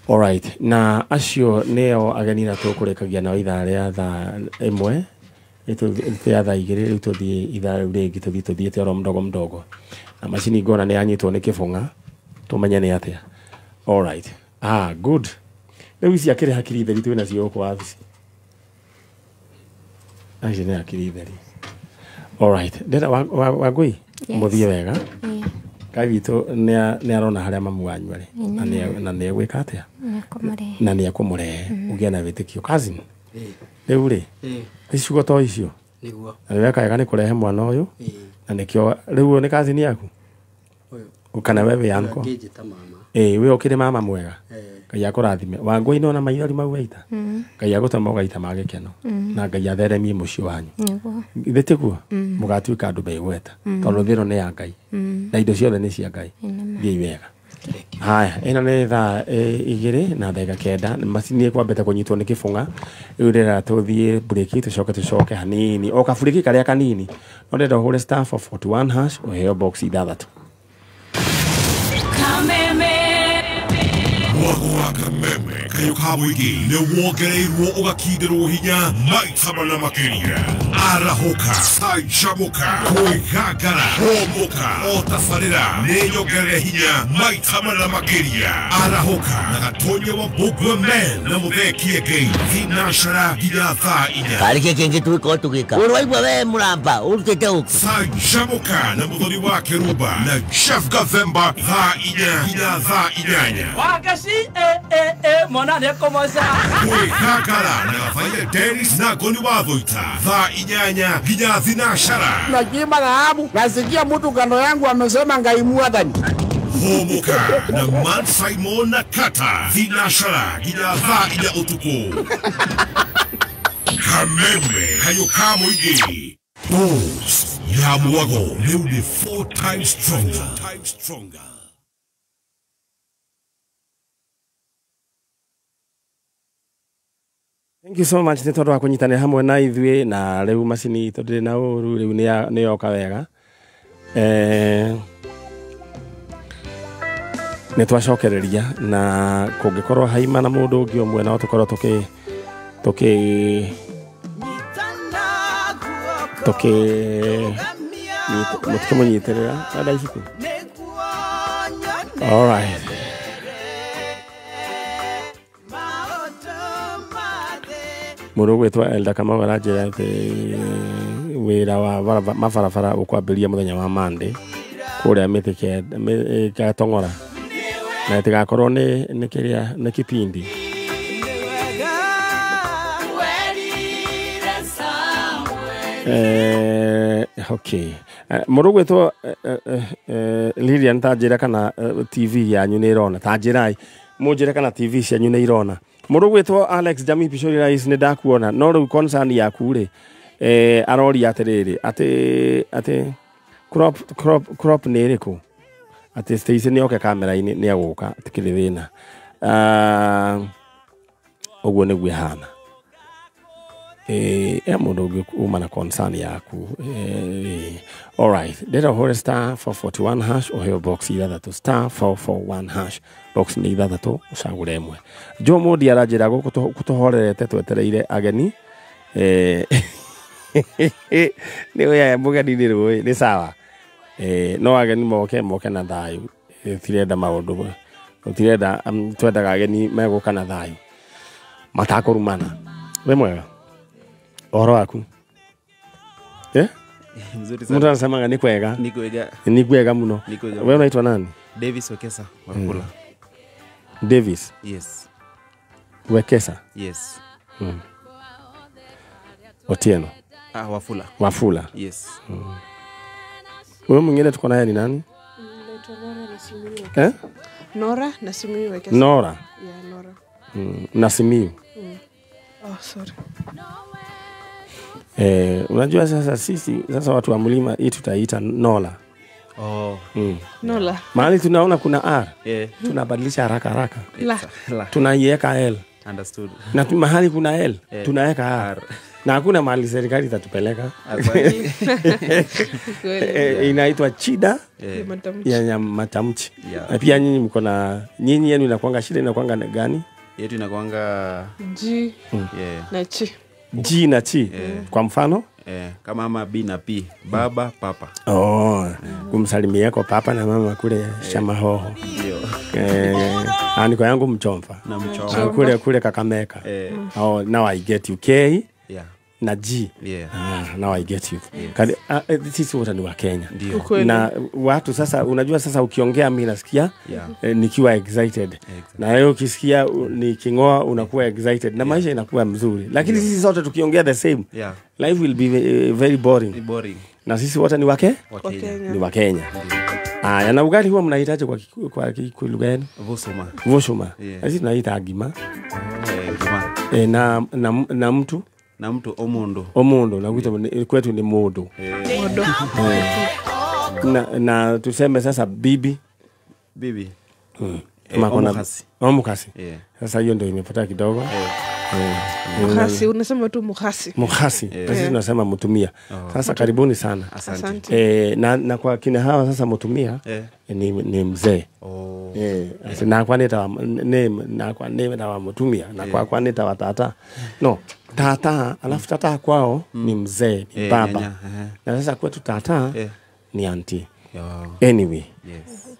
All right. Na acio nĩo ageni na tũkũrĩkagia nao ithaa rĩa thaa 1 rĩa thaa 2 rĩu tũthiĩ ithaa rĩu rĩngĩ tũthiĩ tũthiĩte oro mdogo mdogo na macini ngona nĩ yanyitwo nĩ kĩbũng'a tũmenye nĩ atĩa. All right. Good. Rĩu ici akĩrĩ hakiri theri twĩ nacio gũkũ wabici. Acio nĩ hakiri theri. All right. Ndĩra Wangũi mũthiĩ wega. Ngai witũ nĩ arona harĩa mamu wanyu arĩ na nĩ egwĩka atĩa na nĩ ekũmũrehe ũgĩe na wĩtĩkio. Cousin rĩu rĩ icigo to icio nĩguo na nĩ weka wega nĩ kũrehe mwana ũyũ na nĩkĩo rĩu ũyũ nĩ cousin yaku kana we wĩ uncle? Ngĩnjĩta mama. We ũkĩrĩ mama mwega. Ngai akũrathime. Wangũi nona maithori mau waita. Ngai agũtũma ũgaita ma gĩkeno na Ngai atheremie mũciĩ wanyu. Githĩ tiguo mũgatuĩka andũ meigweta tondũ thĩ ĩno nĩ ya Ngai na indo ciothe nĩ cia Ngai. Thiĩi wega. Haya, ĩno nĩ thaa 2 na ndagĩka 9. Macini ĩkwambĩte kũnyitwo nĩ kĩbũng'a. Rĩu ndĩrenda tũthiĩ breki tũcoke hanini o kabureki karĩa kanini no ndĩrenda ũhũre star 441 hash ũheo box 6. Mwago Kameme kayo ka mũingĩ nĩ wongereirwo ũgakindĩrwo hinya maita mana makĩria. Arahũka, canjamũka, kwĩgangara, hũmũka, o tabarĩra nĩ nyongerere hinya maita mana makĩria. Arahũka na Gatonya wa Mbũgua Men na Mũthee Kĩengei thinacara nginya thaa 4. Karĩ kĩngĩ twĩka tũgĩka ũrwaigua we mũramba ũrutĩte ũkũ. Canjamũka na Mũthoni wa Kĩrumba na Chef Gathemba thaa 4 nginya thaa 8. Mona ne komosa. Kwĩgangara na Gabaia Dennis na Ngoni wa Thũita thaa 8 nginya thinacara. Nachimba dhahabu, nasikia mtu kando yangu amesema Ngai mwathani. Hũmũka na Man Simon na Kata thinacara nginya thaa 4 ũtukũ. Kameme kayo ka mũingĩ. Bulls ya Mwago rĩu nĩ 4 times stronger. Thank you so much nĩ tondũ wa kũnyitanĩra hamwe na ithuĩ na rĩu macini itũ ndĩrĩ na ũru rĩu nĩ yoka wega. Nĩ twacokereria na kũngĩkorwo haima na mũndũ ũngĩ ũmwe no tũkorwo tũkĩ mũtikĩmũnyitĩrĩra wenda ibuku. All right. Mũndũ ũgwĩtwo Elda Kamau aranjĩra atĩ wĩra wa mabarabara ũkwambĩrĩria mũthenya wa Monday kũrĩa mĩtĩ Gatong'ora na ĩtigakorwo nĩ kĩrĩa nĩ kipindi. Okay. Mũndũ ũgwĩtwo Lilian ta njĩra kana TV yanyu nĩ ĩrona ta njĩrai mũnjĩre kana TV cianyu nĩ irona. Mũndũ ũgwĩtwo Alex Jamii Pishori Rais nĩ ndakuona no rĩu concern yaku rĩ aroria atĩrĩrĩ atĩ crop nĩ ĩrĩkũ atĩ Stacy nĩ oke kamera-inĩ nĩ egũka tikĩrĩ thĩna. Ũguo nĩguo ĩhana. Mũndũ ũngĩ uma na concern yaku. All right. Ndĩrenda ũhũre star 441 hash ũheo box 6 star 441 hash box nĩ 6 ũcagũre ĩmwe. Joe Mondi aranjĩra gũkũ tũhorerete twetereire ageni. Nĩ ũyũ mũgeni nĩ rũĩ nĩ sawa. No ageni moke na thayũ. Tirenda maũndũ tirenda twendaga ageni megũka na thayũ matakũrumana. Wĩ mwega ũhoro waku? Mzuri sana. Mtu anasema ni kwega. Ni kwega. Ni kwega mno. Wewe unaitwa nani? Davis Wekesa Wafula. Davis? Yes. Wekesa? Yes. Otieno? Wafula. Wafula. Yes. Wewe mwingine tuko naye ni nani? Nora na Simiyu Wekesa. Nora. Yeah, Nora. Na Simiyu. Oh, sorry. Unajua sasa sisi sasa watu wa mlima hii tutaita Nola. Oh. Nola. Mahali tunaona kuna R. Tunabadilisha haraka haraka. La. Tunaiweka L. Understood. Na mahali kuna L, tunaweka R. Na hakuna mahali serikali itatupeleka. Inaitwa chida ya matamchi. Na pia nyinyi mko na nyinyi yenu inakuanga shida, inakuanga gani? Yetu inakuanga G na Ch. G na Ch. Kwa mfano? Kama ama B na P, baba, papa. Oh, kumsalimia kwa papa na mama kule Shamahoho. Ndio. Aniko yangu Mchomfa. Na Mchomfa. Kule kule Kakameka. Oh, now I get you. K. Yeah. Na G. Yeah. Now I get you. Yes. Sisi wote ni wa Kenya. Ndio. Na watu sasa unajua sasa ukiongea mimi nasikia nikiwa excited. Exactly. Na wewe ukisikia nikingoa unakuwa excited na maisha inakuwa mzuri. Lakini sisi sote tukiongea the same. Life will be very boring. Boring. Na sisi wote ni wake? Wa Kenya. Ni wa Kenya. Aya, na ugali huwa mnahitaji kwa lugha yenu? Vusuma. Vusuma. Sisi tunaita gima. Gima. Na mtu? Na mtu omondo. Omondo na kwetu ni modo. Modo. Na tuseme sasa bibi. Bibi. Omukasi. Omukasi. Sasa hiyo ndio imepotea kidogo. Mukhasi, unasema tu mukhasi. Mukhasi. Sisi tunasema mtumia. Sasa karibuni sana. Asante. Na kwa kina hawa sasa mtumia ni mzee. Na kwa neta name na kwa name na mtumia na kwa neta wa tata. No, tata, alafu tata kwao ni mzee, ni baba. Na sasa kwetu tata ni auntie. Anyway.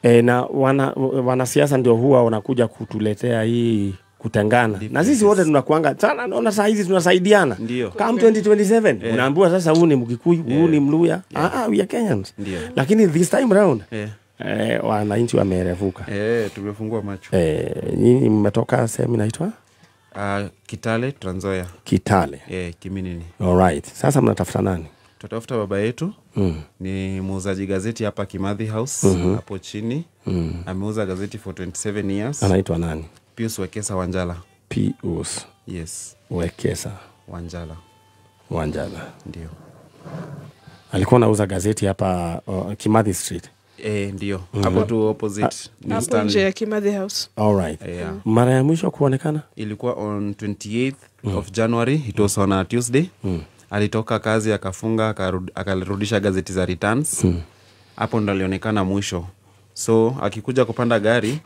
Yes. Na wanasiasa ndio huwa wanakuja kutuletea hii kutengana. Na sisi wote tunakuanga sana, naona saa hizi tunasaidiana. Come 2027 unaambiwa sasa huu ni Mkikuyu, huu ni Mluya. We are Kenyans. Ndiyo. Lakini this time round wananchi wamerevuka. Tumefungua macho. Nyinyi mmetoka sehemu inaitwa Kitale, Trans Nzoia. Kitale. Kiminini. All right. Sasa mnatafuta nani? Tutatafuta baba yetu. Ni muuzaji gazeti hapa Kimathi House hapo chini. Ameuza gazeti for 27 years. Anaitwa nani? Pius Wekesa Wanjala. Pius. Yes. Wekesa Wanjala. Wanjala. Ndio. Alikuwa anauza gazeti hapa Kimathi Street. Ndio. Hapo tu opposite. Hapo nje ya Kimathi House. All right. Mara ya mwisho kuonekana ilikuwa on 28th of January. It was on a Tuesday. Alitoka kazi akafunga akarudisha gazeti za returns. Hapo ndo alionekana mwisho. So akikuja kupanda gari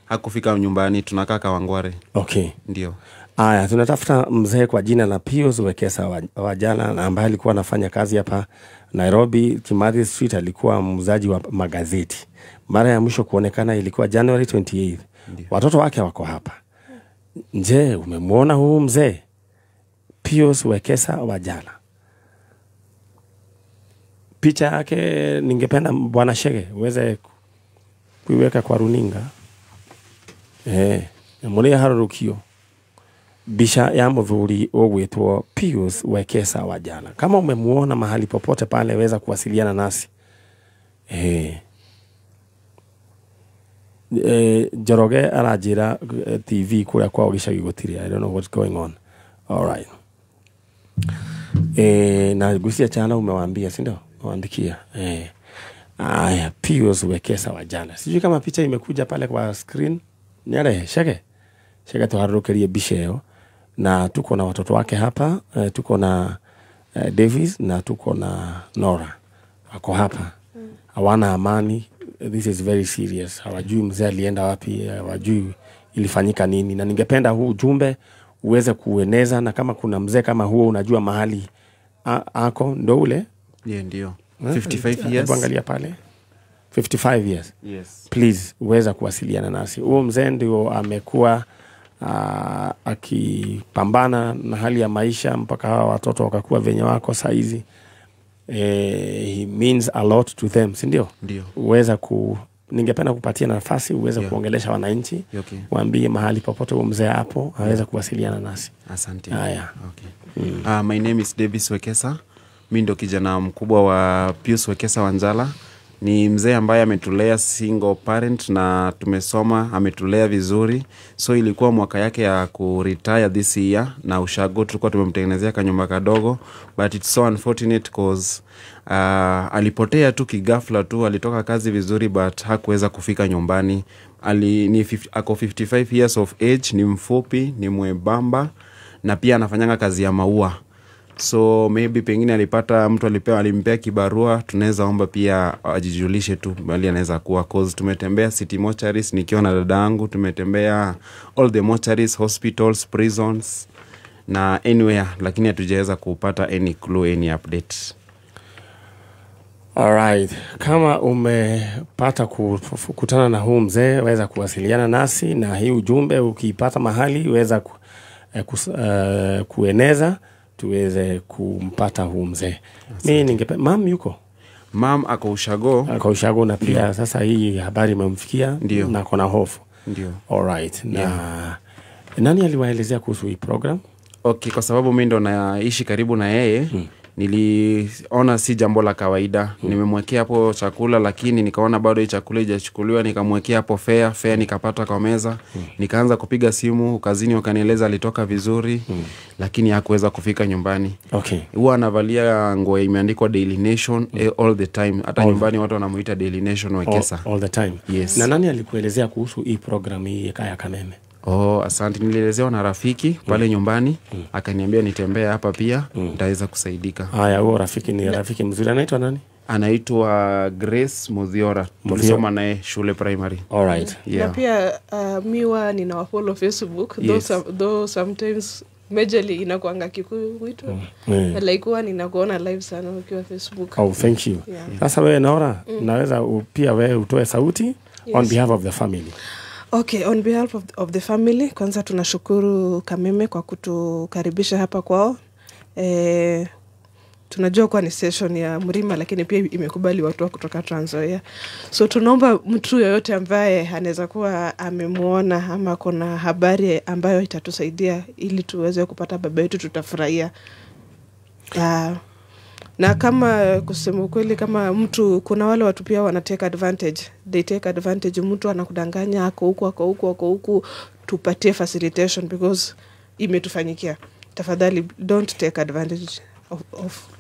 hakufika nyumbani, tunakaa Kawangware. Okay. Ndio. Aya, tunatafuta mzee kwa jina la Pius Wekesa Wanjala na ambaye alikuwa anafanya kazi hapa Nairobi Kimathi Street, alikuwa muuzaji wa magazeti. Mara ya mwisho kuonekana ilikuwa January 28th. Ndiyo. Watoto wake wako hapa. Je, umemwona huu mzee Pius Wekesa Wanjala? Picha yake ningependa Bwana Shege uweze kuiweka kwa runinga. Muri harurukio bisha ya muthuri ugwitwo Pius Wekesa Wanjala. Kama umemuona mahali popote pale weza kuwasiliana nasi. Njoroge aranjira TV kuria kwao gicagi gutiri. I don't know what's going on. All right. Na gusia chana umewaambia, si ndio? Umewaandikia. Aya, Pius Wekesa Wanjala. Sijui kama picha imekuja pale kwa screen. Nyare, Shege. Shege tuharukirie bisha hiyo. Na tuko na watoto wake hapa, tuko na Davis na tuko na Nora. Wako hapa. Hawana amani. This is very serious. Hawajui mzee alienda wapi, hawajui ilifanyika nini. Na ningependa huu ujumbe uweze kueneza, na kama kuna mzee kama huo unajua mahali ako ndo ule. Yeah, ndio. 55 years. Angalia pale. 55 years. Yes. Please uweza kuwasiliana nasi. Huo mzee ndio amekuwa akipambana na hali ya maisha mpaka hawa watoto wakakuwa venye wako saizi. He means a lot to them, si ndio? Ndio. Uweza ningependa kupatia nafasi uweze kuongelesha wananchi. Okay. Waambie mahali popote huo mzee hapo aweza kuwasiliana nasi. Asante. Haya. Okay. My name is Davis Wekesa. Mimi ndo kijana mkubwa wa Pius Wekesa Wanjala. Ni mzee ambaye ametulea single parent na tumesoma, ametulea vizuri. So ilikuwa mwaka yake ya kuretire this year, na ushago tulikuwa tumemtengenezea kanyumba kadogo, but it's so unfortunate cause alipotea tu kigafla tu. Alitoka kazi vizuri but hakuweza kufika nyumbani. Ako 55 years of age, ni mfupi, ni mwembamba na pia anafanyanga kazi ya maua. So maybe pengine alipata mtu alimpea kibarua, tunaweza omba pia ajijulishe tu bali anaweza kuwa, cause tumetembea city mortuaries nikiwa na dada yangu, tumetembea all the mortuaries, hospitals, prisons na anywhere, lakini hatujaweza kupata any clue, any update. Alright, kama umepata kukutana na huu mzee, weza kuwasiliana nasi, na hii ujumbe ukiipata mahali weza kueneza tuweze kumpata huu mzee. Mimi ningepe mam yuko? Mam ako ushago. Ako ushago na pia sasa hii habari imemfikia na kona hofu. Ndio. Alright. Na nani aliwaelezea kuhusu hii program? Okay, kwa sababu mimi ndo naishi karibu na yeye. Niliona si jambo la kawaida. Nimemwekea hapo chakula lakini nikaona bado hii chakula haijachukuliwa, nikamwekea hapo fare nikapata kwa meza. Nikaanza kupiga simu kazini, wakanieleza alitoka vizuri lakini hakuweza kufika nyumbani. Okay. Huwa anavalia nguo imeandikwa Daily Nation all the time. Hata nyumbani watu wanamuita Daily Nation Wekesa. All the time. Yes. Na nani alikuelezea kuhusu hii program hii ya Kameme? Oh, asante. Nilielezewa na rafiki pale nyumbani, akaniambia nitembee hapa pia, nitaweza kusaidika. Haya, huo rafiki ni rafiki mzuri. Anaitwa nani? Anaitwa Grace Muthiora. Tulisoma naye shule primary. All right. Yeah. Na pia miwa ninawafollow Facebook, yes. Though sometimes majorly inakuanga Kikuyu huitwa. Like huwa ninakuona live sana ukiwa Facebook. Oh, thank you. Sasa wewe Nora, naweza pia wewe utoe sauti on behalf of the family. Okay, on behalf of the family, kwanza tunashukuru Kameme kwa kutukaribisha hapa kwao. Tunajua kwa ni session ya Mrima lakini pia imekubali watu wa kutoka Trans Nzoia. So tunaomba mtu yoyote ambaye anaweza kuwa amemuona ama kuna habari ambayo itatusaidia ili tuweze kupata baba yetu, tutafurahia. Na kama kusema ukweli, kama mtu, kuna wale watu pia wana take advantage. They take advantage, mtu anakudanganya ako huku, ako huku, ako huku, tupatie facilitation because imetufanyikia. Tafadhali don't take advantage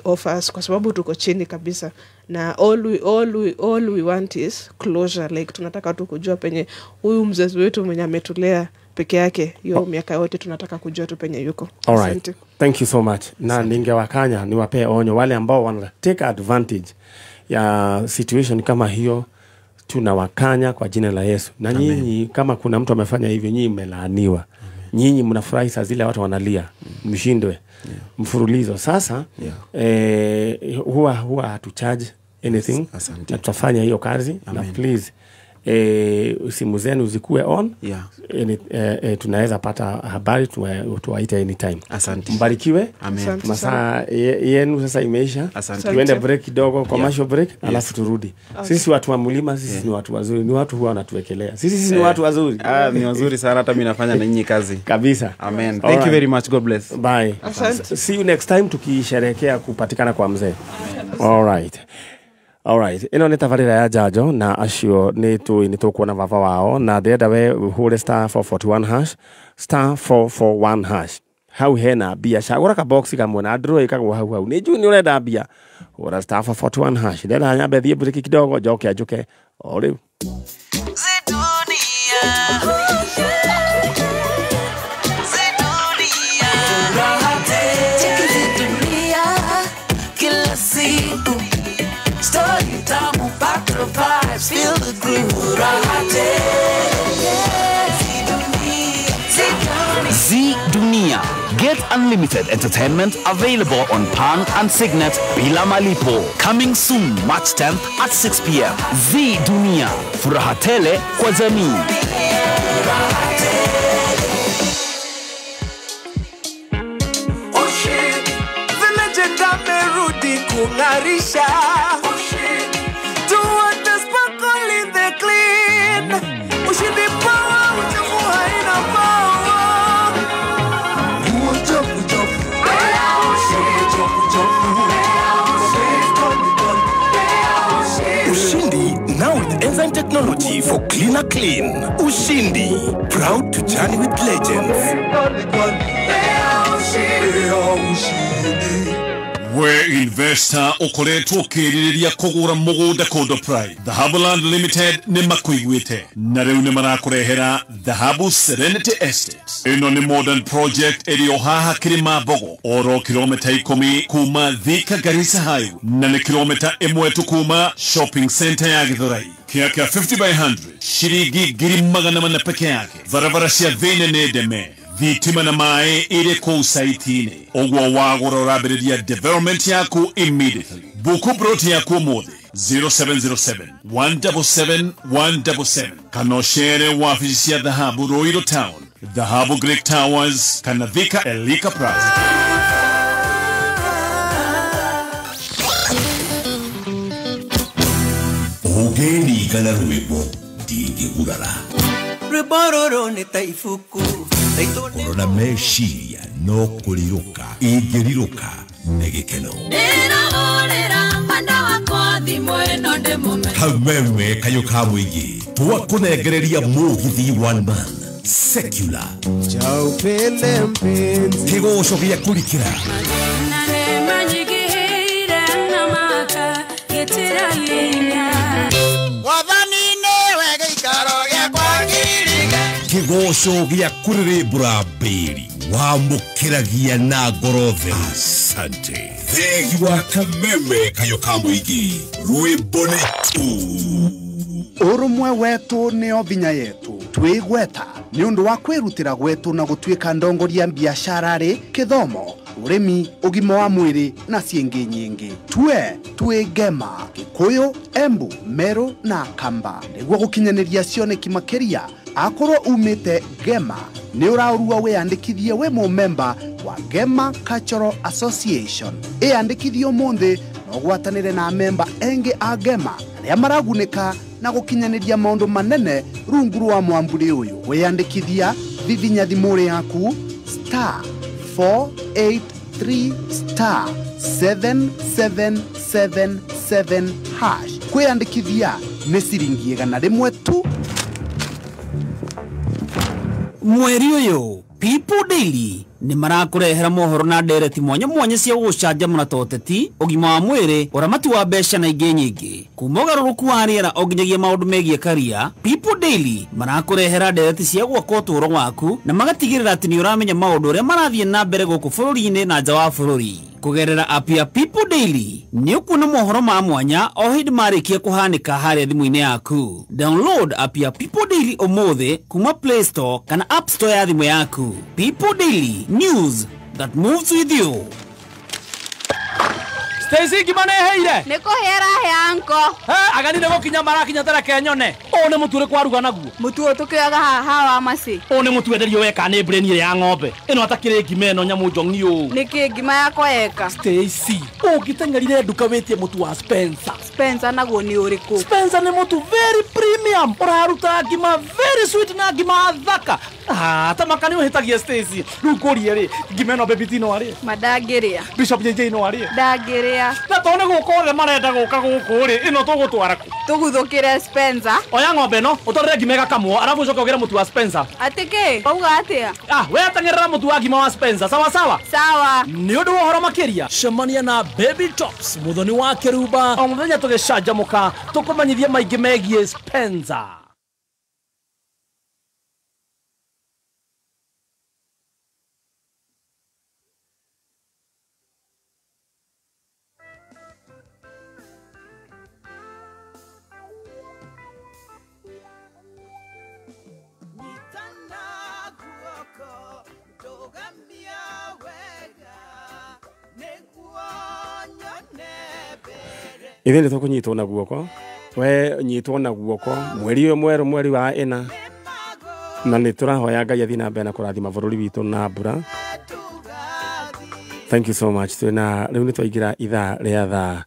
of us kwa sababu tuko chini kabisa. Na all we want is closure. Like tunataka tu kujua penye huyu mzazi wetu mwenye ametulea peke yake hiyo miaka yote, tunataka kujua tu penye yuko. All right. Thank you so much. Na ningewakanya niwapee onyo wale ambao wana take advantage ya situation kama hiyo, tunawakanya kwa jina la Yesu. Na nyinyi kama kuna mtu amefanya hivyo, nyinyi mmelaaniwa. Nyinyi mnafurahi saa zile watu wanalia, mshindwe. Mfululizo. Sasa huwa hatucharge anything. Na tutafanya hiyo kazi. Na please simu zenu zikuwe on. Tunaweza pata habari, tuwaite anytime. Asante. Mbarikiwe. Amen. Masaa yenu sasa imeisha. Tuende break kidogo, commercial break, alafu turudi. Sisi watu wa mlima, sisi ni watu wazuri, ni watu huwa wanatuwekelea. Sisi ni watu wazuri. Ni wazuri sana, hata mimi nafanya na nyinyi kazi. Kabisa. Amen. Thank you very much. God bless. Bye. Asante. See you next time tukisherehekea kupatikana kwa mzee. All right. Alright, ino nĩ tabarĩra ya njanjo na acio nĩ tũkuona baba wao, na ndĩrenda we ũhũre *441 hash *441 hash. Hau hena mbia, cagũra ka box kamwe na draw ĩkagwo hau hau. Nĩ njũĩ nĩ ũrenda mbia, hũra *441 hash. Ndĩrenda nyambe thiĩ break kidogo, njoke anjũke o rĩu. Vibes, feel the groove. Zee Dunia. Get unlimited entertainment available on Pan and Signet bila malipo. Coming soon, March 10th at 6 p.m. Zee Dunia. Furaha tele kwa jamii. The legend amerudi kungarisha. Ushindi power, uchafu haina power. Uchafu, uchafu. Ushindi Prime technology for cleaner clean. Ushindi. Proud to journey with legends. We investor ukoretwo ukiririria kugura mugunda kundu Prime. Dhahabu Land Limited ni makuiguite na riu ni marakurehera Dhahabu Serenity Estate. Ino ni modern project iri haha Kirima Mbogo oro kilomita 10 kuma Thika Garissa Highway na ni kilomita 1 tu kuma shopping center ya Githurai. Kia 50 by 100 shiringi 400 peke yake. Barabara cia thĩinĩ nĩ ndeme, thitima na maĩ ĩrĩ kũu saiti-inĩ. Ũguo wagũra ũrambĩrĩria development yaku immediately. Buku broti yaku ũmũthĩ 0707 177 177 kana ũcere wabici cia Dhahabu Ruiru Town, Dhahabu Great Towers kana Thika Elika Plaza. Ũngĩringana rwĩmbo ndingĩgurara. Rwĩmbo rũrũ nĩ ta ibuku. Korona meciria no kũrirũka ingĩrirũka nĩ gĩkeno. Kameme kayũ ka mũingĩ twakũnengereria mũgithi one man secular kĩgoco gĩa kũrikĩra kĩgoco gĩa kũrĩrĩmbũra mbĩri wamũkĩragia na ngoro theru. Asante thegi wa Kameme kayũ ka mũingĩ rwĩmbo nĩ tu. Ũrũmwe wetu nĩo vinya yetu twĩgweta nĩ ũndũ wa kwĩrutĩra gwetu na gũtuĩka ndongoria biacara-rĩ kĩthomo ũrĩmi ũgima wa mwĩrĩ na ciĩngĩ nyingĩ. Tue twĩ Ngema, Gĩkũyũ, Embu, Meru na Kamba nĩguo gũkinyanĩria cioneki makĩria. Akorwo umĩte Ngema nĩ ũraũrua wĩyandĩkithie wĩ mũmemba wa Ngema Cultural Association. Ĩyandĩkithie ũmũthĩ na ũgwatanĩre na memba engĩ a Ngema arĩa maragunĩka na gũkinyanĩria maũndũ manene rungu rwa mwamburi ũyũ. Wĩyandĩkithia vivinya thimũ yaku star 483 star 7777 hash. Kwĩyandĩkithia nĩ ciringi 100 tu. Mweri ũyũ People Daily nĩ marakũrehera mohoro na ndereti mwanya mwanya cia gũgũcanjamũra ta ũteti, ũgima wa mwĩrĩ, ũramati wa mbeca na ingĩ nyingĩ. Kuma ũgarũrũku wa rĩera o nginyagia maũndũ megiĩ karia, People Daily marakũrehera ndereti cia gwaka ũtũũro waku na magatigĩrĩra atĩ nĩ ũramenya maũndũ ũrĩa marathiĩ na mbere gũkũ bũrũri-inĩ na nja wa bũrũri. Kũgerera app ya People Daily nĩ ũkuona mohoro ma mwanya o hĩndĩ marĩkia kũhanĩka harĩa thimũ-inĩ yaku. Download app ya People Daily ũmũthĩ kuma Play Store kana App Store ya thimũ yaku. People Daily, news that moves with you. Stacy ngima nĩ ĩhĩire? Nĩ kũhĩa ĩrahĩa anko. Agani nĩ gũkinya marakinya ta reke nyone. Ũũ nĩ mũtu ũrĩkũ waruga naguo? Mũtu ũyũ tũkĩoyaga haha wa Maci. Ũũ nĩ mũtu wenderio weka nĩ brain ĩrĩa ya ng'ombe. Ĩno atakĩrĩ ngima ĩno nyamũ njong'i ũũ. Nĩkĩ ngima yakwa yeka? Stacy, ũngĩteng'erire nduka wĩtie mũtu wa Spencer. Spencer naguo nĩ ũrĩkũ? Spencer nĩ mũtu very premium. Ũraruta ngima very sweet na ngima thaka. Ta maka nĩ ũhĩtagia Stacy. Rĩu ngũrie rĩ, ngima ĩno Baby T no arĩe? Ma ndangĩrĩa. Bishop JJ no arĩe? Ndangĩrĩa. Na tondũ nĩ gũka othe marenda gũka gũkũ rĩ, ĩno tũgũtwara kũ? Tũguthũkĩre Spencer. Oya ng'ombe ĩno, ũtwarĩre ngima ĩgakamwo, arabu ũcoke ũgĩre mũtu wa Spencer. Atĩ kĩ? Wauga atĩa? We teng'erera mũtu wa ngima wa Spencer, sawa sawa? Sawa. Nĩ ũndũ wa ũhoro makĩria, cemania na Baby Tops, mũthoni wa Kĩrumba, o mũthenya tũgĩcanjamũka, tũkũmenyithie maingĩ megiĩ Spencer. Ithe nĩ tũkũnyitwo na guoko, we nyitwo na guoko mweri ũyũ mwerũ, mweri wa ĩna, na nĩ tũrahoya Ngai athiĩ na mbere na kũrathima bũrũri witũ na mbura. Thank you so much. Twĩna rĩu nĩ twaingĩra ithaa rĩa thaa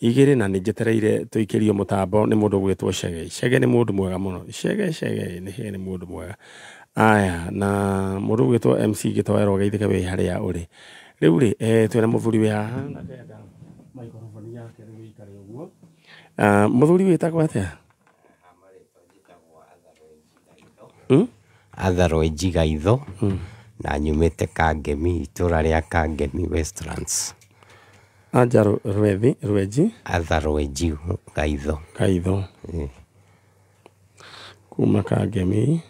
2 na nĩ njetereire tũikĩrio mũtambo nĩ mũndũ ũgwĩtwo Chege. Chege nĩ mũndũ mwega mũno. Chege Chege nĩ mũndũ mwega. Aya, na mũndũ ũgwĩtwo MC Gĩtoero geithĩke wĩ harĩa ũrĩ. Rĩu rĩ, twĩna mũthuri wĩ haha na ndĩrenda microphone yake rĩu ĩikare ũguo. Mũthuri wĩtagwo atĩa? Arthur Rwenji Gaitho na nyumĩte Kangemi, itũra rĩa Kangemi Westlands. Anja Rwethi Rwenji Arthur Rwenji Gaitho. Gaitho. Kuma Kangemi.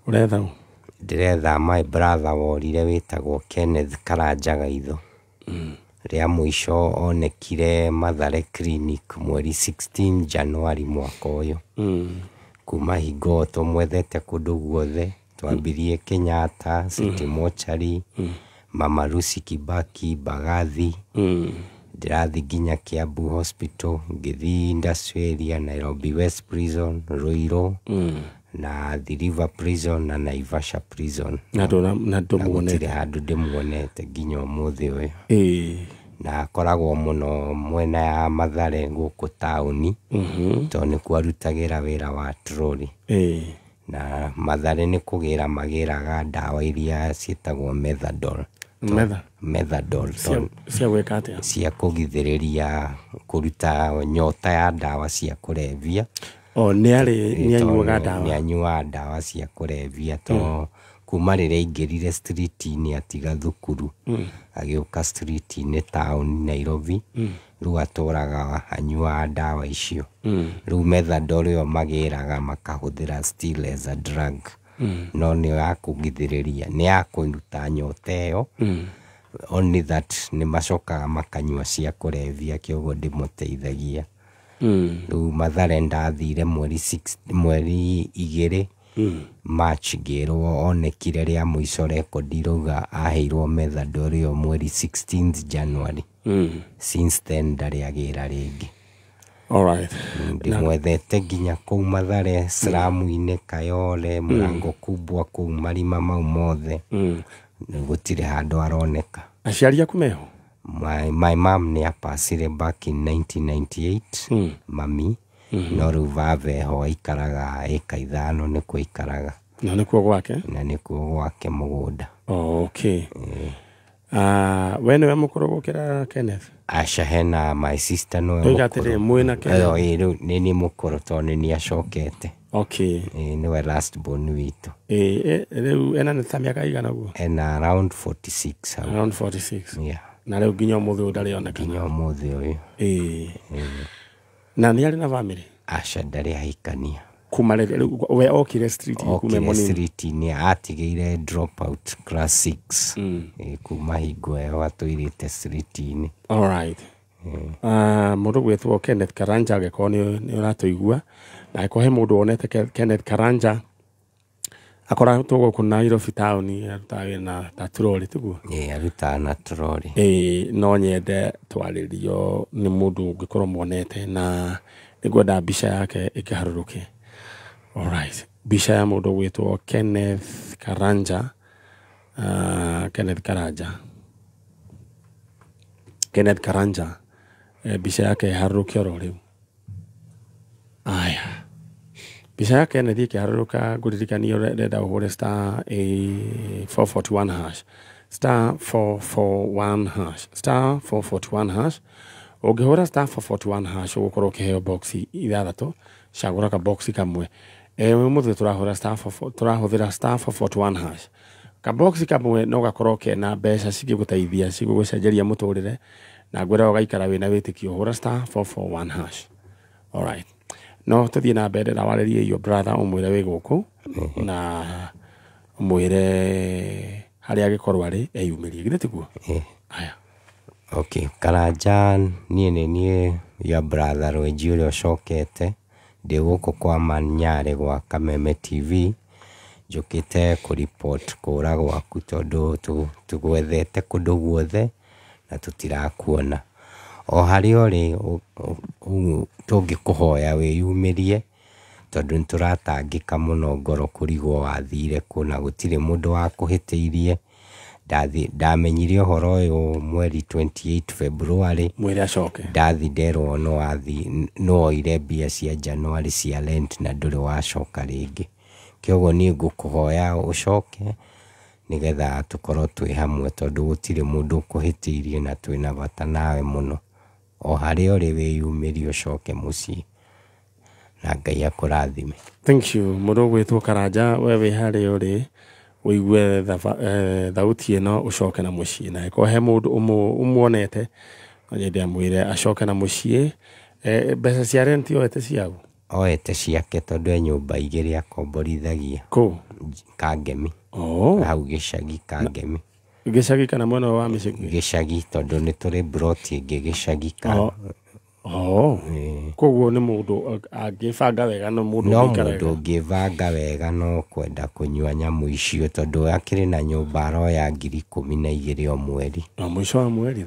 Ũretha ũ? Ndĩretha my brother worire wĩtagwo Kenneth Karanja Gaitho. Rĩa mũico onekire Mathare Clinic mweri 16 January mwaka ũyũ. Kuma hingo tũmwethete kũndũ guothe, twambirie Kenyatta, City Mortuary, Mama Lucy Kibaki, Mbagathi, ndĩrathiĩ nginya Kiambu Hospital, ngĩthiĩ Industrial Area, Nairobi West Prison, Ruiru, na Athi River Prison na Naivasha Prison. Na Na ndũmuonete? gũtirĩ handũ ndĩmuonete nginya ũmũthĩ ũyũ. Na akoragwo mũno mwena ya Mathare gũkũ taũni, tondũ nĩkuo arutagĩra wĩra wa troli. Na Mathare nĩ kũgĩra magĩraga ndawa iria ciĩtagwo methadol. Metha? Methadol. Cia gwĩka atĩa? Cia kũgithĩrĩria kũruta nyota ya ndawa cia kũrebia. O nĩ arĩ nĩ anyuaga ndawa? Nĩ anyuaga ndawa cia kũrebia to kuma rĩrĩa aingĩrire street-inĩ atiga thukuru, agĩũka street-inĩ taũni Nairobi, rĩu atũraga anyuaga ndawa icio. Rĩu methadol ĩyo magĩraga makahũthĩra still as a drug. No nĩ ya kũgithĩrĩria, nĩ ya kũruta nyota ĩyo. Only that nĩ macokaga makanyua cia kũrebia, kĩoguo ndĩmũteithagia. Rĩu Mathare ndathire mweri 6, mweri 2 March, ngĩrwo onekire rĩa mũico rekondi irauga aheirwo methadol ĩyo mweri 16th January. Since then ndarĩ agĩra rĩngĩ. Alright. Ndĩmwethete nginya kũu Mathare, slum-inĩ, Kayole, Mũrango Kubwa, kũu marima mau mothe. Gũtirĩ handũ aroneka. Aciari aku meho? My mom nĩ apacire back in 1998, mami. No rĩu baba eho aikaraga ĩka 5 nĩkuo aikaraga. Na nĩkuo gwake? Na nĩkuo gwake mũgũnda. Okay. We nĩwe mũkũrũ gũkĩra Kenneth? Aca, hena my sister nĩwe Ndoiga mũkũrũ. atĩrĩ, mwĩna Kenneth? Ĩĩ, rĩu nĩ niĩ mũkũrũ tondũ nĩ niĩ acokete. Okay. Nĩwe last born witũ. Rĩu ena nĩ ta mĩaka igana ũguo? Ena around 46 hau. Around 46. Yeah. Na rĩu nginya ũmũthĩ ũyũ ndarĩ onekana? Nginya ũmũthĩ ũyũ. Na nĩ arĩ na family? Aca, ndarĩ ahikania. Kuma rĩrĩa rĩu we okire street kuma Okire mũnini? street-inĩ, atigĩire drop out class 6. Kuma hingo ĩyo atũirĩte street-inĩ. Alright. Mũndũ gwĩtwo Kenneth Karanja, angĩkorwo nĩ ũratũigua, na angĩkorwo he mũndũ wonete Kenneth Karanja akoretwo gũkũ Nairobi taũni, arutaga wĩra na ta troli, tiguo? Ĩĩ, arutaga na troli. Ĩĩ, no nyende twarĩrio nĩ mũndũ ũngĩkorwo muonete, na nĩngwenda mbica yake ĩkĩharũrũke. Alright. Mbica ya mũndũ gwĩtwo Kenneth Karanja, Kenneth Karanja. Kenneth Karanja, mbica yake ĩharũrũke oro rĩu. Aya. Mbica ya Kenneth ĩkĩharũrũka, ngũririkanie ũrenda ũhũre star 441 hash. Star 441 hash. Star 441 hash. Ũngĩhũra star 441 hash ũgũkorwo ũkĩheo box 6, cagũra ka box kamwe. Ũmũthĩ tũrahũra star 44, tũrahũthĩra star 441 hash. Ka box kamwe no gakorwo kena mbeca cingĩgũteithia, cigũgũcenjeria mũtũrĩre, na ngwĩra ũgaikara wĩna wĩtĩkio, hũra star 441 hash. Alright. No tũthiĩ na mbere na warĩrie your brother, ũmwĩre wĩ gũkũ, na ũmwĩre harĩa angĩkorwo arĩ eyumĩrie, githĩ tiguo? Aya. Okay, Karanja, niĩ nĩ niĩ your brother Rwenji ũrĩa ũcokete, ndĩ gũkũ kwa Manyarĩ gwa Kameme TV, njũkĩte kũripot kũra gwaku tondũ tũgwethete kũndũ guothe na tũtirakuona. O harĩa ũrĩ, tũngĩkũhoya wĩyumĩrie tondũ nĩtũratangĩka mũno ngoro kũrigwo wathire kũ na gũtirĩ mũndũ wakũhĩtĩirie. Ndamenyire ũhoro ũyũ mweri 28 February. Mwĩre acoke. Ndathi nderwo no woire mbia cia January cia rent na ndũrĩ wacoka rĩngĩ. Kĩoguo niĩ ngũkũhoya ũcoke nĩgetha tũkorwo twĩ hamwe tondũ gũtirĩ mũndũ ũkũhĩtĩirie na twĩna bata nawe mũno. O harĩa ũrĩ wĩyumĩrie ũcoke mũciĩ. Na Ngai akũrathime. Thank you. Mũndũ ũgwĩtwo Karanja, we wĩ harĩa ũrĩ ũigue thauti ĩno ũcoke na mũciĩ, na ĩkorwo he mũndũ ũmuonete no nyende amwĩre acoke na mũciĩ. Mbeca cia rent oete ciaũ? Oete ciake tondũ e nyũmba igĩrĩ akomborithagia. Kũ? Kangemi. Oh. Hau gĩcagi Kangemi. Gĩcagi kana mwena wa Mĩcĩgĩ? Gĩcagi tondũ nĩ tũrĩ broti ĩngĩ gĩcagi ka. Oh. Koguo nĩ mũndũ angĩbanga wega, no mũndũ no ũngĩikara mũndũ wega. Ũngĩbanga wega no kwenda kũnyua nyamũ icio tondũ akĩrĩ na nyũmba aroya 12,000 o mweri. O mũico wa mweri,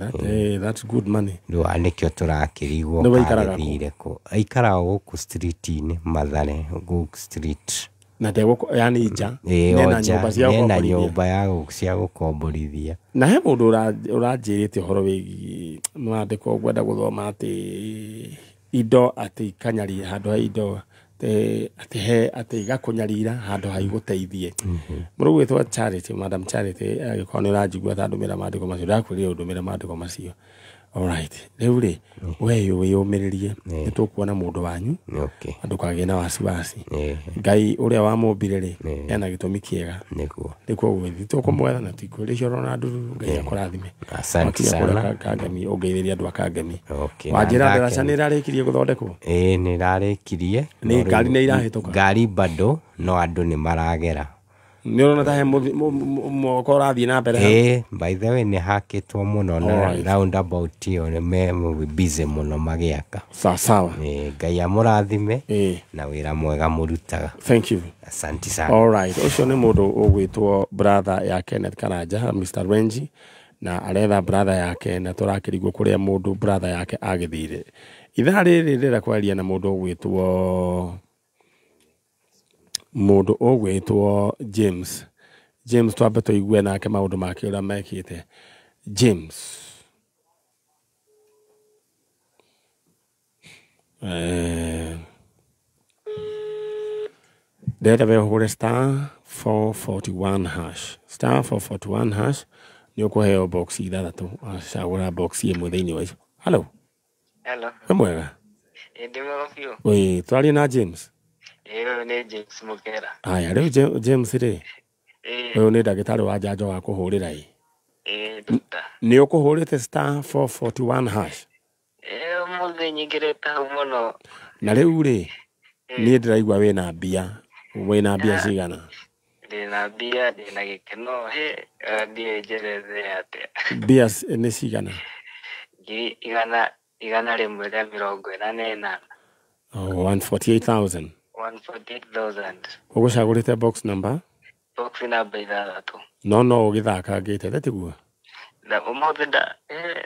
that's good money. Rĩu nĩkĩo tũrakĩrigwo Nĩ waikaraga kũ? kagĩthire kũ. Aikaraga gũkũ street-inĩ Mathare, gũkũ street. Na ndegũkũ, yani nja. Ĩĩ, Nena o nja, nyũmba cia nena gũkomborithia. Nyũmba ya cia gũkomborithia. Na he mũndũ ũranjĩrĩte ũhoro wĩgiĩ mwandĩko ngwenda gũthoma atĩ indo atĩ ikanyarira handũ ha indo atĩ he atĩ igakũnyarira handũ ha igũteithie. Mũndũ ũgwĩtwo Charity, Madam Charity, angĩkorwo nĩ ũranjigua ta ndũmĩra maandĩko macio, ndakwĩrire ũndũmĩre maandĩko macio. Alright. Rĩu rĩ, we wĩyũmĩrĩrie, nĩ tũkuona mũndũ wanyu, Okay. ndũkagĩe na wasiwasi. Ngai ũrĩa wamũmbire rĩ, ena gĩtũmi kĩega. Nĩguo. Nĩkuo gũgĩthiĩ tũkũmwetha na tikwĩrĩcio ũrona ndururu. Ngai akũrathime. Asante Wakinya kũrĩa sana. Kangemi ũngeithĩrie andũ a Kangemi. Okay, na Wanjĩra ndakena. ndaraca nĩ ĩrarĩkirie gũthondekwo? Ĩĩ nĩ ĩrarĩkirie. Nĩ No ngari rĩu nĩ irahĩtũka? Ngari bado no andũ nĩ maragera. Nĩ ũrona ta he mwako ũrathiĩ na mbere hau? Ĩĩ, by the way nĩ hakĩtwo mũno na Alright. roundabout ĩyo nĩ me busy mũno magĩaka. Sawa sawa. Ĩĩ, Ngai amũrathime na wĩra mwega mũrutaga. Thank you. Asante sana. Alright, ũcio nĩ mũndũ ũgwĩtwo brother ya Kenneth Karanja, Mr. Renji, na aretha brother yake na tũrakĩrigwo kũrĩa mũndũ brother yake agĩthire. Ithaa rĩrĩ ndĩrenda kwaria na mũndũ ũgwĩtwo James. James twambe tũigue nake maũndũ make ũrĩa mekĩte. James. Ndĩrenda we ũhũre star 441 hash. Star 441 hash nĩ ũkũheo box ithathatũ. Wacagũra box ĩmwe thĩinĩ wa icio. Hello. Hello. Wĩ mwega? Ĩ ndĩ mwega biũ. Ĩĩ, twarie na James. Ĩ ũyũ nĩ James Mũkera. Aya, rĩu James rĩ, Ĩ ũyũ nĩ ndagĩtarĩ wa njanjo wa kũhũrĩra ĩ. Ĩ doctor. Nĩ ũkũhũrĩte star 441 hash. Ĩ ũmũthĩ nyingĩrĩte hau mũno. Na rĩu rĩ, niĩ ndĩraigua wĩna mbia. Wĩna mbia cigana? Ndĩna mbia, ndĩna gĩkeno, he ndiũĩ njerethee atĩa. Mbia nĩ cigana? 148,000. Oh, 148,000. 148,000. Ũgũcagũrĩte box number? Box number 6. No ũgĩthakangĩte, tiguo? Na ũmũthĩ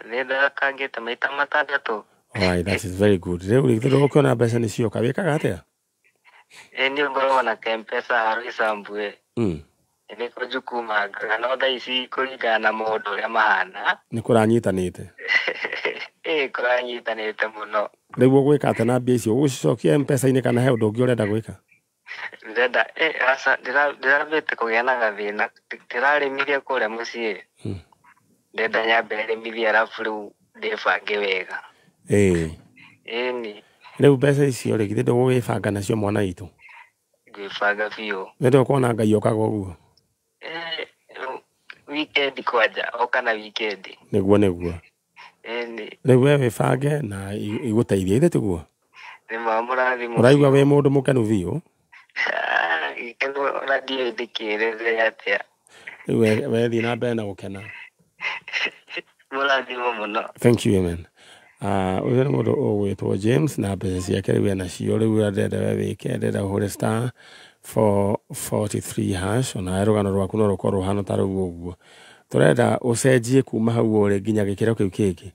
nĩ ndathakangĩte maita 6. Alright, that is very good. Rĩu rĩ, ndũgũkĩona mbeca nĩ cioka, wĩkaga atĩa? Ĩ niĩ ngoragwo na Mpesa harũ Isambu ĩ. Nĩko njukumangaga no thaa ici kũringana na maũndũ ũrĩa mahana. Nĩ kũranyitanĩte. Ĩ kũranyitanĩte mũno. Rĩu ũgwĩka atĩa na mbia icio? Ũgũcicokia Mpesa-inĩ kana he ũndũ ũngĩ ũrenda gwĩka? Ndĩrenda aca ndĩrambĩte kũgĩa na gathĩna. Ndĩrarĩmithia kũrĩa mũciĩ. Ndĩrenda nyambe rĩmithie arabu rĩu ndĩbange wega. Ĩĩ. Ĩni. Rĩu mbeca icio rĩ, githĩ ndũgũgĩbanga nacio mwana witũ? Ngwĩbanga biũ. Nĩ ndũkuona Ngai okaga ũguo? Weekend kwanja, oka na weekend. Nĩguo nĩguo. Ĩni. Rĩu we wĩbange na igũteithie, ithe tiguo? Nĩ ma mũrathimo. Ũraigua wĩ mũndũ mũkenu biũ? Gĩkeno ona ndiũĩ ndĩkĩerethee atĩa. Rĩu we thiĩ na mbere na gũkena. Mũrathimo mũno. Thank you, amen. Ũyũ nĩ mũndũ ũgwĩtwo James na mbeca ciake rĩu enacio, rĩu ndĩrenda we wĩke, ndĩrenda ũhũre star 443 hash, onawe rũgano rwaku no rũkorwo rũhana ta rũu ũguo. Tũrenda ũcenjie kuma hau ũrĩ nginya gĩkĩro kĩu kĩngĩ.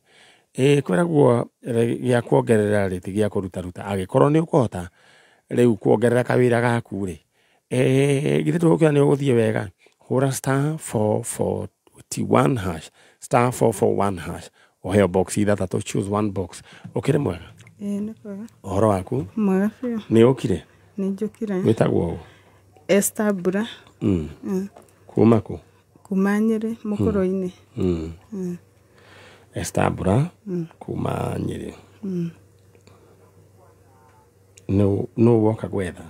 Ĩ kwĩragwo gĩa kuongerera rĩ ti gĩa kũrutaruta, angĩkorwo nĩ ũkũhota rĩu kuongerera kawĩra gaku rĩ, githĩ ndũgũkĩona nĩ ũgũthiĩ wega? Hũra star 441 hash, star 441 hash, ũheo box ithathatũ, choose one box. Ũkĩrĩ mwega? Ĩĩ nĩ kwega. Ũhoro waku? Mwega biũ. Nĩ ũkire? Nĩ njũkire. Wĩtagwo ũ? Esther Mbura. Kuma kũ? Kuma Nyĩrĩ, Mũkũrũ-inĩ. Esther Mbura, kuma Nyĩrĩ. No woka gwetha?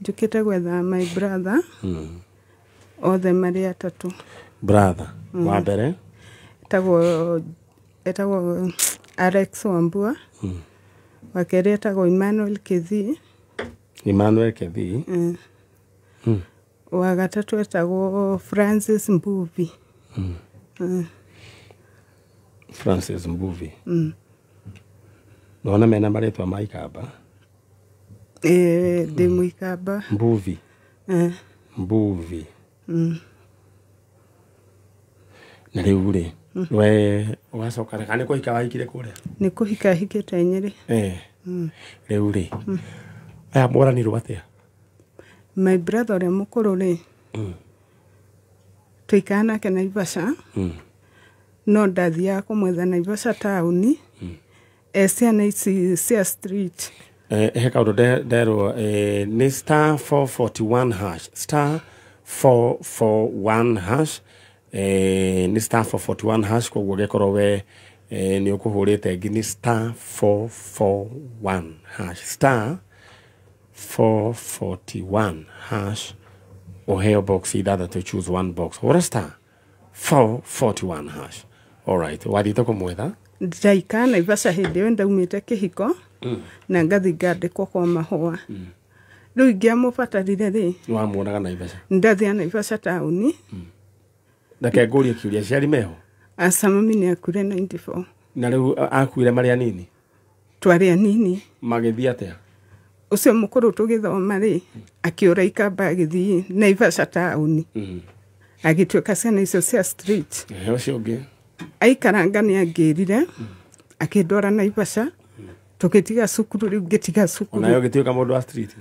Njũkĩte gwetha my brother. Othe marĩ atatũ. Brother wa mbere? Etagwo Alex Wambua. Wa kerĩ etagwo Emmanuel Kithii. Emmanuel Kithii. Wa gatatũ etagwo Francis Mbuvi. Francis Mbuvi. Nona mena marĩtwa ma Ikamba? Ndĩ Mũikamba. Mbuvi. Mbuvi. Na rĩu rĩ, we wacoka kana nĩ kũhika wahikire kũrĩa? Nĩ kũhika hikĩte Nyĩrĩ. Rĩu rĩ, aya moranirwo atĩa? My brother ũrĩa mũkũrũ rĩ, tũikara nake Naivasha. No ndathiaga kũmwetha Naivasha taũni. Ciana ici cia street. He kaũndũ nderwo nĩ star 441 hash, star 441 hash, nĩ star 441 hash. Koguo gĩkorwo we nĩ ũkũhũrĩte ngi nĩ star 441 hash, star 441 hash, ũheo box ithathatũ, choose one box. Hũra star 441 hash. Alright, wathiĩte kũmwetha? Ndaikara Naivasha hĩndĩ ĩyo ndaumĩte kĩhiko. Na ngathi ngandĩkwo kwa mahũa. Rĩu ingĩamũbatarire rĩ, wamuonaga Naivasha? Ndathia Naivasha taũni. Reke ngũrie kĩũria, aciari meho? Aca, mami nĩ akuire 94. Na rĩu akuire marĩ anini? Twarĩ anini. Magĩthiĩ atĩa? Ũcio mũkũrũ tũgĩthoma rĩ, akĩũra Ikamba agĩthiĩ Naivasha taũni. Agĩtuĩka ciana icio cia street. Ũcio ũngĩ? Aikaranga nĩ angĩrire, akĩndwara Naivasha. Tũgĩtiga cukuru, rĩu ngĩtiga cukuru. Onawe ũgĩtuĩka mũndũ wa street?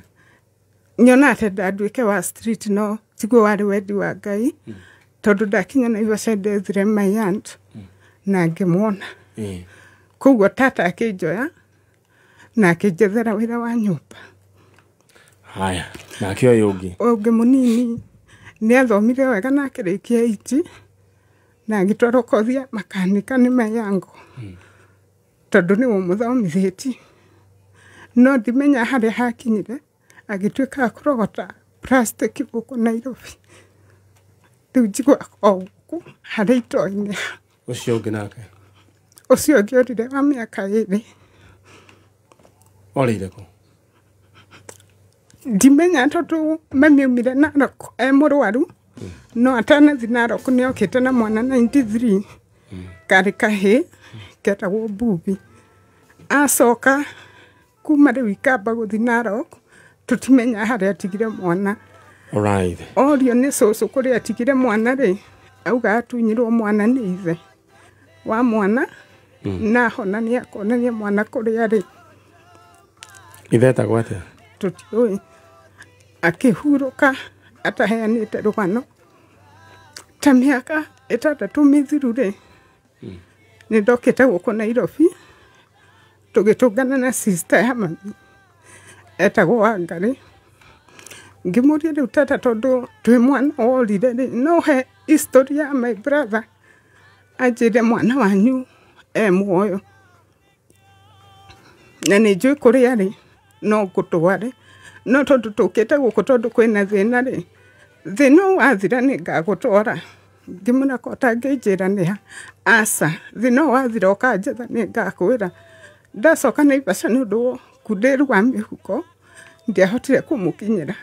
Nyona atĩ ndanduĩke wa street, no tiguo warĩ wendi wa Ngai. Tondũ ndakinya Naivasha ndethire my aunt na ngĩmuona. Koguo tata akĩnjoya na akĩnjethera wĩra wa nyũmba. Haya, nake ũyũ ũngĩ? Ũngĩ mũnini nĩ athomire wega na akĩrĩkia iti na agĩtwarwo kothi ya makanika nĩ mayango. Tondũ nĩwe ũmũthomithĩtie. No ndimenya harĩa hakinyire, agĩtuĩka wa kũrogota plastic gũkũ Nairobi. Rĩu njiguaga o gũkũ harĩa itoinĩ. Ũcio ũngĩ nake? Ũcio ũngĩ orire wa mĩaka 2. Orĩire kũ? Ndimenya tondũ mami aumire Narok e mũrwaru. No atanathi Narok nĩ okĩte na mwana 93. Karĩ kahĩĩ ketagwo Mbuvi. Acoka kuma rĩu Ikamba gũthiĩ Narok, tũtimenya harĩa atigire mwana. Alright. Orio nĩ cũcũ kũrĩa atigire mwana rĩ, auga atunyirwo mwana nĩ ithe wa mwana. Na hona nĩ akonania mwana kũrĩa rĩ. Ithe etagwo atĩa? Tũtiũĩ. Akĩhurũka ataheanĩte rũgano. Ta mĩaka 6 mĩthiru rĩ, nĩ ndokĩte gũkũ Nairobi, tũgĩtũngana na sister ya mami etagwo Wangarĩ. Ngĩmũria rĩu tata, tondũ twĩ mwana worire rĩ, no he history ya my brother. Anjĩre mwana wanyu e muoyo na nĩ njũĩ kũrĩa rĩ, no ngũtware. No tondũ tũkĩte gũkũ tondũ kwĩna thĩna rĩ, thĩna ũyũ wathira nĩ ngagũtwara. Ngĩmwĩra ko ũtangĩnjĩra nĩ ha? Aca, thĩna ũyũ wathira ũkanjetha nĩ ngakwĩra. Ndacoka Naivasha nĩ ũndũ wa ũkundĩru wa mĩhuko, ndiahotire kũmũkinyĩra.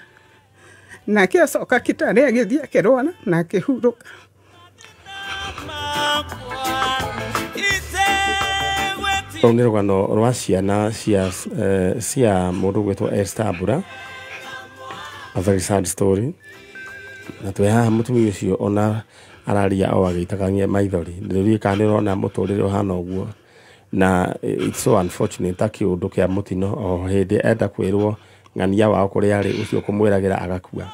Nake acoka Kitale agĩthiĩ akĩrwara na akĩhurũka. Rũu nĩ rũgano rwa ciana cia mũndũ ũgwĩtwo Esther Mbura. A very sad story. Na twĩ haha mũtumia ũcio ona araria o agĩitakagia maithori. Ndĩrĩũrie kana nĩ ũrona mũtũrĩre ũhana ũguo. Na it's so unfortunate ta kĩũndũ kĩa mũtino o hĩndĩ enda kwĩrwo ng'ania wao kũrĩa arĩ ũcio kũmwĩragĩra agakua.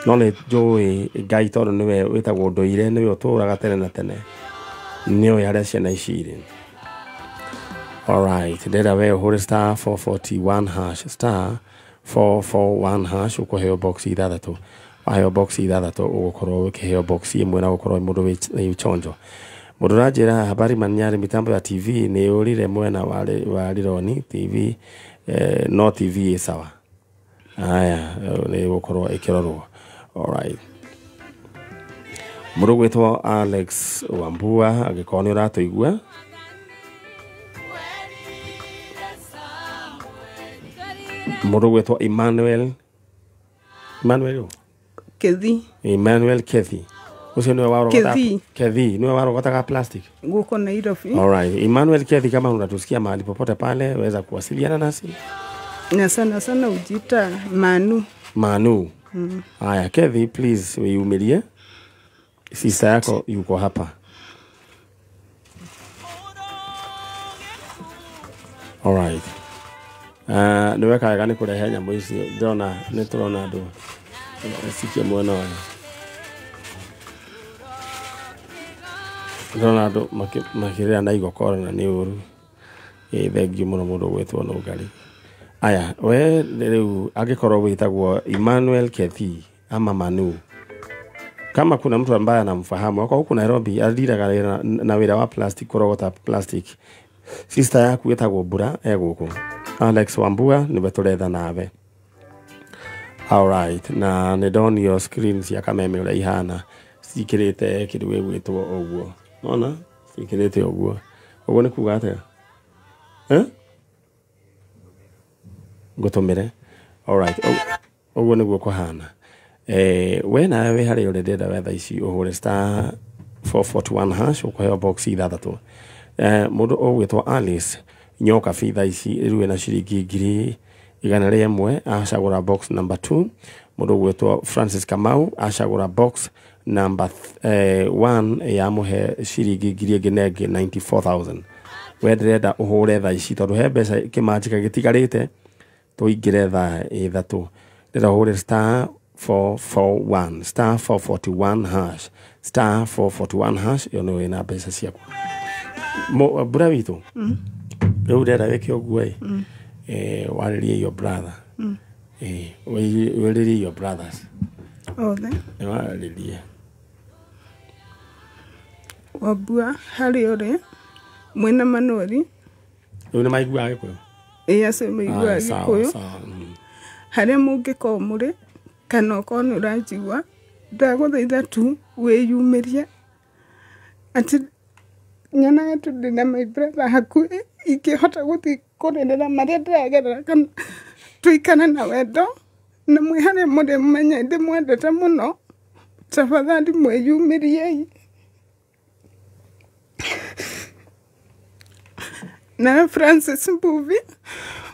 No nĩ njũĩ Ngai tondũ nĩwe wĩtagwo ndũire, nĩwe ũtũraga tene na tene, nĩoĩ harĩa ciana ici irĩ. Alright, ndĩrenda we ũhũre star 441 hash, star 441 hash, ũkũheo box ithathatũ. Waheo box ithathatũ ũgũkorwo ũkĩheo box ĩmwe na ũgũkorwo wĩ mũndũ wĩ chonjo. Mũndũ ũranjĩra habari Manyarĩ, mitambo ya TV nĩ yũrire mwena wa Rironi TV, no TV ĩ sawa. Aya, nĩ gũkorwo ĩkĩrorwo. Alright. Mũndũ ũgwĩtwo Alex Wambua, angĩkorwo nĩ ũratũigua, mũndũ ũgwĩtwo Emmanuel ũ? Kethi. Emmanuel Kethi. Ũcio nĩwe warogota Kethi. Kethi nĩwe warogotaga plastic Guko Nairobi. Alright. Emmanuel Kethi, kama unatusikia mahali popote pale, weza kuwasiliana nasi. Na sana sana ujiita Manu. Manu. Haya, Kethi, please uiumilie. Sister yako yuko hapa. Alright. Niweka wega nĩ kũrehe nyamũ icio ndĩrona nĩ tũrona andũ cikie mwena ũyũ. Ndĩrona andũ makĩrĩra na igokora na nĩ ũru. Thengiũ mũno mũndũ ũgwĩtwo Nũngari. Aya, we rĩu angĩkorwo wĩtagwo Emmanuel Kethi ama Manu, kama kuna mtu ambaye anamfahamu ako huku Nairobi, adiraga na wĩra wa plastic, kũrogota plastic, sister yaku ĩtagwo Mbura e gũkũ. Alex Wambua nĩwe tũretha nawe. Alright, na nĩ ndonio screen cia Kameme ũrĩa ihana cikĩrĩte kĩndũ gĩgwĩtwo ũguo. Nona cikĩrĩte ũguo. Ũguo nĩ kuga atĩa? Ngũtũmĩre. Alright, ũguo nĩguo kũhana. We nawe wĩ harĩa ũrĩ, ndĩrenda wetha ici ũhũre star 441 hash ũkũheo box ithathatũ. Mũndũ ũgwĩtwo Alice Nyoka thaa ici rĩu ena ciringi 101,000 acagũra box number 2. Mũndũ ũgwĩtwo Francis Kamau acagũra box number 1 yamũhe ciringi 94,000. We ndĩrenda ũhũre thaa ici tondũ he mbeca kĩmanjĩka gĩtigarĩte tũingĩre thaa ithatũ. Ndĩrenda ũhũre star 441 star 441 hash star 441 hash ĩyo nĩyo ĩna mbeca ciaku. Mbura witũ rĩu ndĩrenda wĩke ũguo ĩ, warĩrie your brother, warĩrie your brothers othe, warĩrie Wambua harĩa ũrĩ mwĩna Manueli. Rĩu nĩ maiguaga Gĩkũyũ? Ĩĩ, acio maiguaga Gĩkũyũ. Harĩa mũngĩkorwo mũrĩ kana okorwo nĩ ũranjigua, ndagũthaitha tu wĩyumĩrie atĩ nyonaga tu ndĩna my brother hakuhĩ ingĩhota gũthiĩ kũrĩrĩra marĩa ndĩragerera kana tũikare na wendo na mwĩ harĩa mũrĩ mũmenye ndĩmwendete mũno. Tafadhali mwĩyumĩriei. Na Francis Mbuvi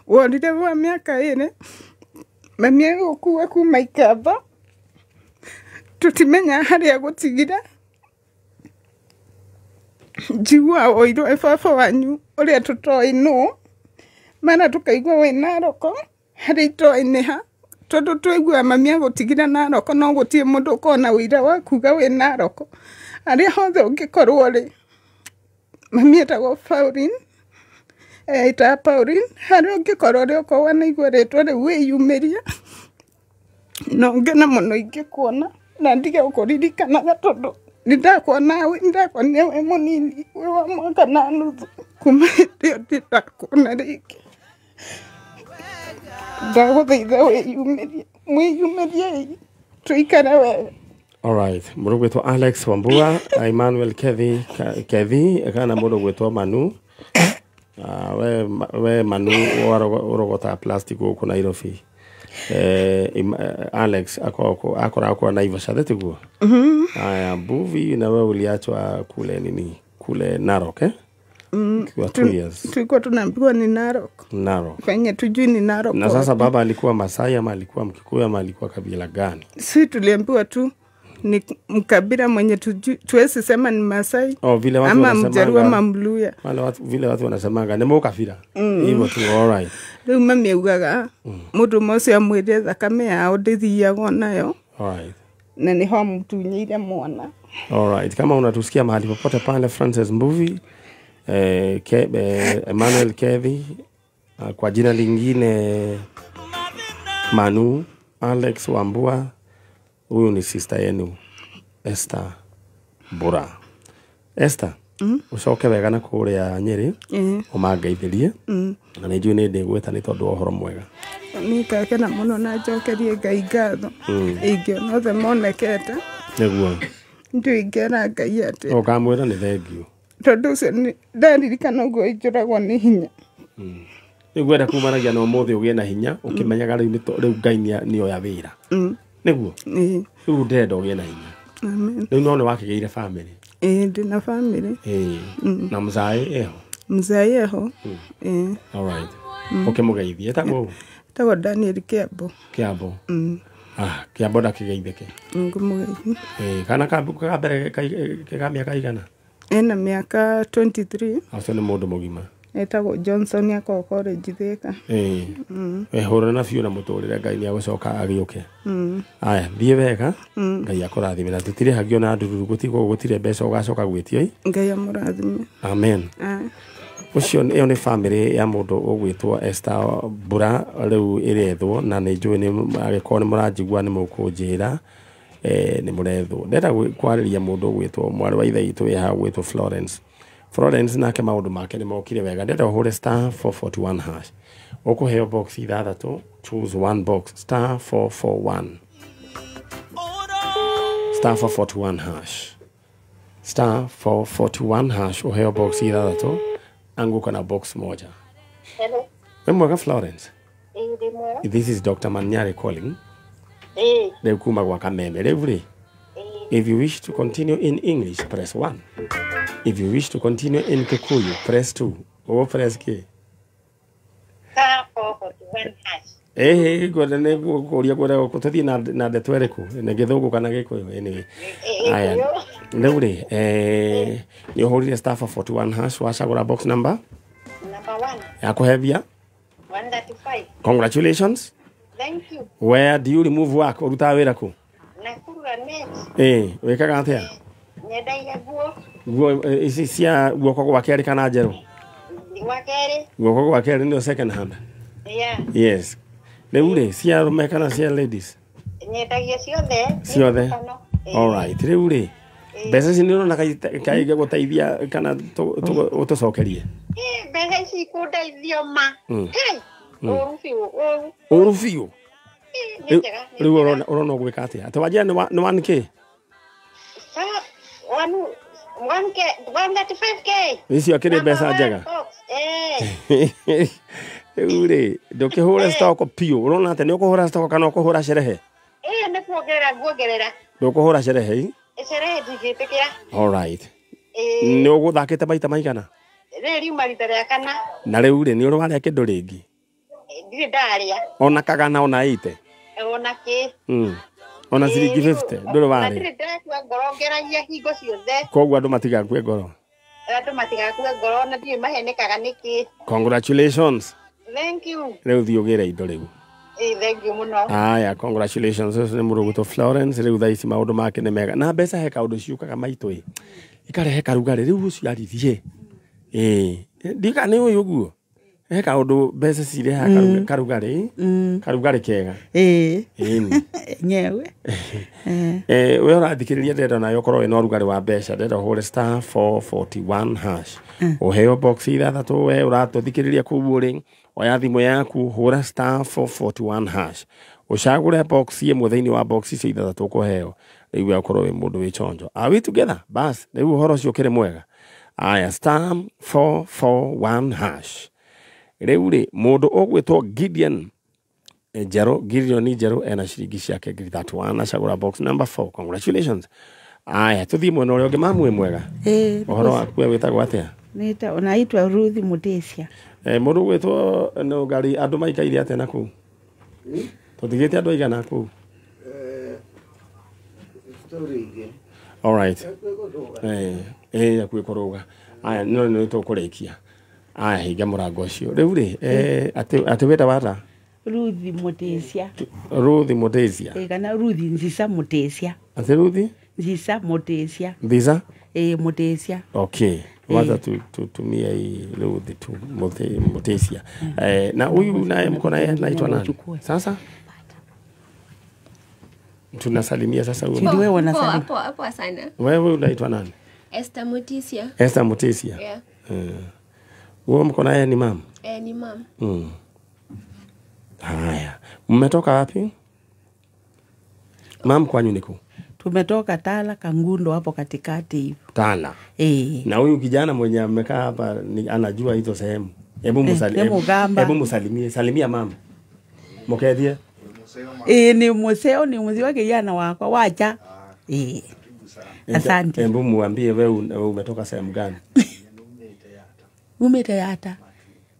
worire wa mĩaka 2, mami agũkua kuma Ikamba, tũtimenya harĩa gũtigire. Njiguaga woirwo ĩ baba wanyu ũrĩa tũtoĩ nũ, mara tũkaigua wĩ Naroko harĩa itoĩ nĩ ha, tondũ twaiguaga mami agũtigire Naroko no gũtirĩ mũndũ ũkoragwo na ũira wa kuga wĩ Naroko. Harĩa hothe ũngĩkorwo rĩ, mami etagwo Pauline, etaga Pauline, harĩa ũngĩkorwo rĩ okorwo wanaigua rĩtwa rĩu wĩyumĩrie, no ngene mũno ingĩkuona na ndige gũkũririkanaga tondũ nĩndakuonire wĩ mũnini, wĩ wa mwaka na nuthu, kuma hĩndĩ ĩyo ndĩrakuona rĩngĩ. Ndagũthaitha wĩyumĩrie, mwĩyumĩriei tũikare wega. Alright, mũndũ ũgwĩtwo Alex Wambua, Emmanuel Kethi, Kethi kana mũndũ ũgwĩtwo Manu. We Manu ũrogotaga plastic gũkũ Nairobi. Alex akoragwo Naivasha tiguo? Aya, Mbuvi na wewe uliachwa kule nini? Kule Narok, eh? Kwa 2 years. Tulikuwa tunaambiwa ni Narok. Narok. Kwenye tujui ni Narok. Na sasa baba alikuwa Masai ama alikuwa Mkikuyu ama alikuwa kabila gani? Si tuliambiwa tu ni mkabila mwenye tuwezi sema ni Masai. Oh, vile watu ama Mjaluo ama Mluya. Wale watu vile watu wanasemanga ni mukabila. Hivyo tu, all right. Rĩu mami augaga mũndũ ũmwe ũcio amwĩre thakame yao ndĩthiagwo nayo. All right. Na nĩho amũtunyĩire mwana. All right. Kama unatusikia mahali popote pale, Francis Mbuvi, Emmanuel Kevi, kwa jina lingine Manu, Alex Wambua, huyu ni sister yenu Esther Bura. Esther, Ũcoke wega na kũrĩa Nyĩrĩ. Ũmangeithĩrie. Na nĩ njũĩ nĩ ndĩgwĩta nĩ tondũ wa ũhoro mwega. Nĩngakena mũno na njokerie Ngai ngatho. Ingĩona othe monekete. Nĩguo. Ndiũĩ ingĩra Ngai atĩa. Ũkamwĩra nĩ thengiũ. Tondũ ũcio ndaririkana ũguo njũragwo nĩ hinya. Rĩu ngwenda kumanagia na ũmũthĩ ũgĩe na hinya ũkĩmenyaga rĩu Ngai nĩoya wĩra. Nĩguo? Rĩu ndĩrenda ũgĩe na hinya. Rĩu no nĩwakĩgĩire bamĩrĩ? Ĩĩ, ndĩna bamĩrĩ. Na mzae eho? Mzae eho. Ĩĩ. All right. Ũkĩmũgeithie. Etagwo ũ? Etagwo Daniel Kĩambo. Kĩambo. Kĩambo ndakĩgeithĩke. Ngũmũgeithia. Ĩĩ, kana ka mbere ka mĩaka igana? Ena mĩaka 23. Ũcio nĩ mũndũ mũgima. Etagwo Johnson akoragwo college Thika. Ĩĩ. Wehũrana na biũ na mũtũrĩre Ngai nĩagũcoka agĩũke. Aya, thiĩ wega. Ngai akũrathime na tũtirĩhagio na ndururu gũtirĩ mbeca ũgacoka gwĩtio ĩ. Ngai amũrathime. Amen. Ũcio ĩyo nĩ bamĩrĩ ya mũndũ ũgwĩtwo Esther Mbura rĩu ĩrethwo na nĩ njũĩ nĩ angĩkorwo nĩ mũranjigua nĩ mũkũnjĩra nĩ mũrethwo. Ndĩrenda kwarĩria mũndũ ũgwĩtwo mwarĩ wa ithe witũ wĩ haha ũgwĩtwo Florence. Florence nake maũndũ make nĩ mokire wega. Ndĩrenda ũhũre star 441 hash. Ũkũheo box ithathatũ, choose one box, star 441. Star 441 hash. Star 441 hash ũheo box ithathatũ, anguka na box moja. Hello. Wĩ mwega Florence? Ĩĩ, ndĩ mwega. This is Dr. Manyare calling. Ĩĩ. Rĩu kuma gwa Kameme. Rĩu rĩ, if you wish to continue in English, press 1. If you wish to continue in Kikuyu, press 2. Ũguo press kĩ? Star 441 hash. Ĩĩ, ngwenda nĩ kũria ngwenda tũthiĩ na ndeto ĩrĩkũ? Nĩ Gĩthũngũ kana Gĩkũyũ? Anyway. Aya. Rĩu rĩ, nĩ ũhũrire star 441 hash wacagũra box number? Number 1. Ya kũhebia? 135. Congratulations. Thank you. Where do you remove work? Ũrutaga wĩra kũ? Nakuru Lanet. Ĩĩ, wĩkaga atĩa? Nyendagia nguo. Nguo ici cia guoko gwa kerĩ kana njerũ? Gwa kerĩ. Guoko gwa kerĩ nĩyo second hand. Yeah. Yes. Rĩu rĩ, cia arũme kana cia ladies? Nyendagia ciothe. Ciothe. All right. Rĩu rĩ, mbeca ici nĩ ũrona kaingĩgũteithia kana ũtũcokerie? Mbeca ici ikũndeithia ma. Ũru biũ. Ũru biũ? Rĩu ũrona ũgwĩka atĩa? Atĩ wanjĩra nĩ 1K? 135K. Icio akĩrĩ mbeca njega. Rĩu rĩ, ndũkĩhũre stock biũ. Ũrona atĩ nĩ ũkũhũra stock kana ũkũhũra sherehe? Ĩĩ, nĩ kuongerera nguongerera. Ndũkũhũra sherehe ĩ? Sherehe ndingĩtĩkĩra. All right. Nĩ ũgũthakĩte maita maigana? Rĩrĩ riuma rita rĩa kana. Na rĩu rĩ, nĩ ũrĩ warĩa kĩndũ rĩngĩ? Ndirĩ ndarĩa. Ona kagana ona 80? Ona kĩ. Ona ciringi 50 ndũrĩ warĩa? Ndirĩ ndakua ngoro, ngeragia hingo ciothe. Koguo andũ matigakue ngoro? Andũ matigakue ngoro na ndiũĩ mahenekaga nĩkĩ. Congratulations. Thank you. Rĩu thiĩ ũgĩre indo rĩu. Thank you mũno. Aya, congratulations. Ũcio nĩ mũndũ ũgwĩtwo Florence. Rĩu thaa ici maũndũ make nĩ mega. Na mbeca he kaũndũ ciũkaga maitũ ĩ. Ikarehe karugarĩ. Rĩu ũcio aririe. Ĩĩ. Ndika nĩ ũyũ ũguo. He kaũndũ mbeca cirehaga karugarĩ. Karugarĩ kega. Ĩĩ. Ĩni. Nyewe. We ũrathikĩrĩria ndĩrenda nawe ũkorwo wĩna ũrugarĩ wa mbeca. Ndĩrenda ũhũre star 441 hash. Ũheo box ithathatũ we ũratũthikĩrĩria kũu ũrĩ. Oya thimũ yaku hũra star 441 hash. Ũcagũre box ĩmwe thĩinĩ wa box icio ithathatũ ũkũheo. Rĩu we ũkorwo wĩ mũndũ wĩ chonjo. Are we together? Bas, rĩu ũhoro ũcio ũkĩrĩ mwega. Aya, star 441 hash. Rĩu rĩ, mũndũ ũgwĩtwo Gideon Njerũ, Gideon Njerũ ena ciringi ciake 31 acagũra box number 4. Congratulations. Aya, tũthiĩ mwena ũrĩa ũngĩ. Mamu wĩ mwega? Ĩĩ. Ũhoro waku we wĩtagwo atĩa? Naitwa Ruth Mutesia. Mũndũ ũgwĩtwo no ngari andũ maikaire atĩa nakũu? Tũtigĩte andũ aigana kũu? All right. Hakuhĩ kũrũga. Aya, no nĩ tũkũrĩkia. Aya, hinga mũrango ũcio. Rĩu rĩ, atĩ wĩta wata? Ruth Mutesia. Ruth Mutesia. Kana Ruth Nzisa Mutesia. Atĩ Ruth? Nzisa Mutesia. Nzisa? Mutesia. Okay. Wacha tutumie hii Ruth tu Mutesia. Na huyu naye mko naye anaitwa nani? Sasa? Tunasalimia sasa huyu. Ndio wewe unasalimia. Poa, poa sana. Wewe unaitwa nani? Esther Mutisia. Esther Mutisia. Yeah. Wewe mko naye ni mama? Ni mama. Haya. Mmetoka wapi? Mam, kwanyu niku? Tumetoka Tala Kangundo hapo katikati hivi. Tala. Na huyu kijana mwenye amekaa hapa anajua hizo sehemu. Hebu hebu msalimie. Salimia mama. Mokethie. Ni museo ni muzi wake yana wakwa wacha. Asante. Hebu muambie wewe umetoka sehemu gani? Umete yata.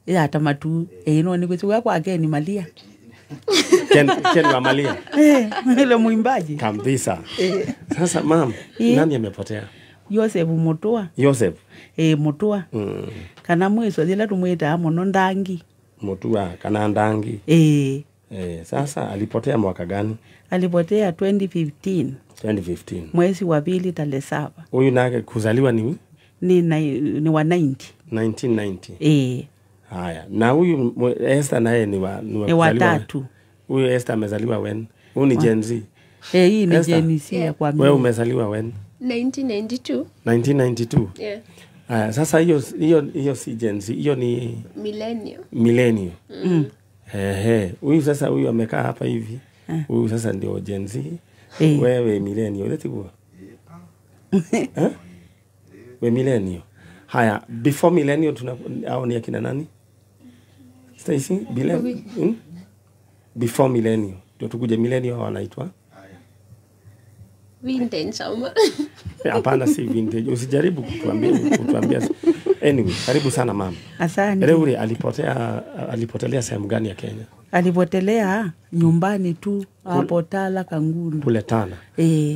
Yata matu. No ni kuchukua kwake ni Malia. Ken wa Malia. Ile mwimbaji. Kabisa. Sasa mam, nani amepotea? Joseph Mutua. Joseph. Mutua. Kana mweso zila tumwita muno ndangi. Mutua kana ndangi. Sasa alipotea mwaka gani? Alipotea 2015. 2015. Mwezi wa 2 tarehe 7. Huyu nake kuzaliwa ni ni wa 90. 1990. Haya. Na huyu Esther naye ni wa watatu. Huyu Esther amezaliwa when? Huyu ni Gen Z. Hii ni Gen Z ya kwa mimi. Wewe umezaliwa when? 1992. 1992. Yeah. Haya, sasa hiyo si Gen Z, hiyo ni millennial. Millennial. Huyu sasa huyu amekaa hapa hivi. Huyu sasa ndio Gen Z. Wewe millennial, uleti kwa? We millennial. Haya, before millennial tuna au ni akina nani? Stacy, bila before millennial. Ndio tukuje millennial wanaitwa vintage ama. Hapana, si vintage. Usijaribu kutuambia. Anyway, karibu sana mama. Asante. Reuri alipotelea sehemu gani ya Kenya? Alipotelea nyumbani tu hapo Tala Kangundo. Kule Tala.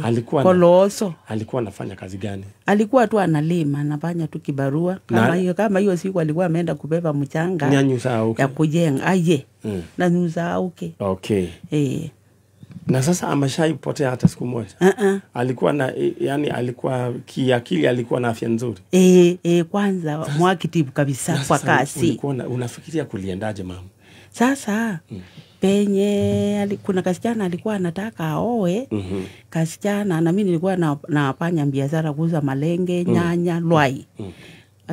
Alikuwa Koloso. Alikuwa anafanya kazi gani? Alikuwa tu analima, anafanya tu kibarua. Kama hiyo siku alikuwa ameenda kubeba mchanga. Nyanyusa ya kujenga. Aye. Na nyusa okay. Okay. Na sasa ameshaipotea hata siku moja. Alikuwa na yani alikuwa kiakili alikuwa na afya nzuri. Kwanza mwakitibu kabisa kwa kasi. Ulikuwa unafikiria kuliendaje mama? Sasa penye kuna kasichana alikuwa anataka aoe. Kasichana na mimi nilikuwa nafanya biashara kuuza malenge, nyanya, lwai.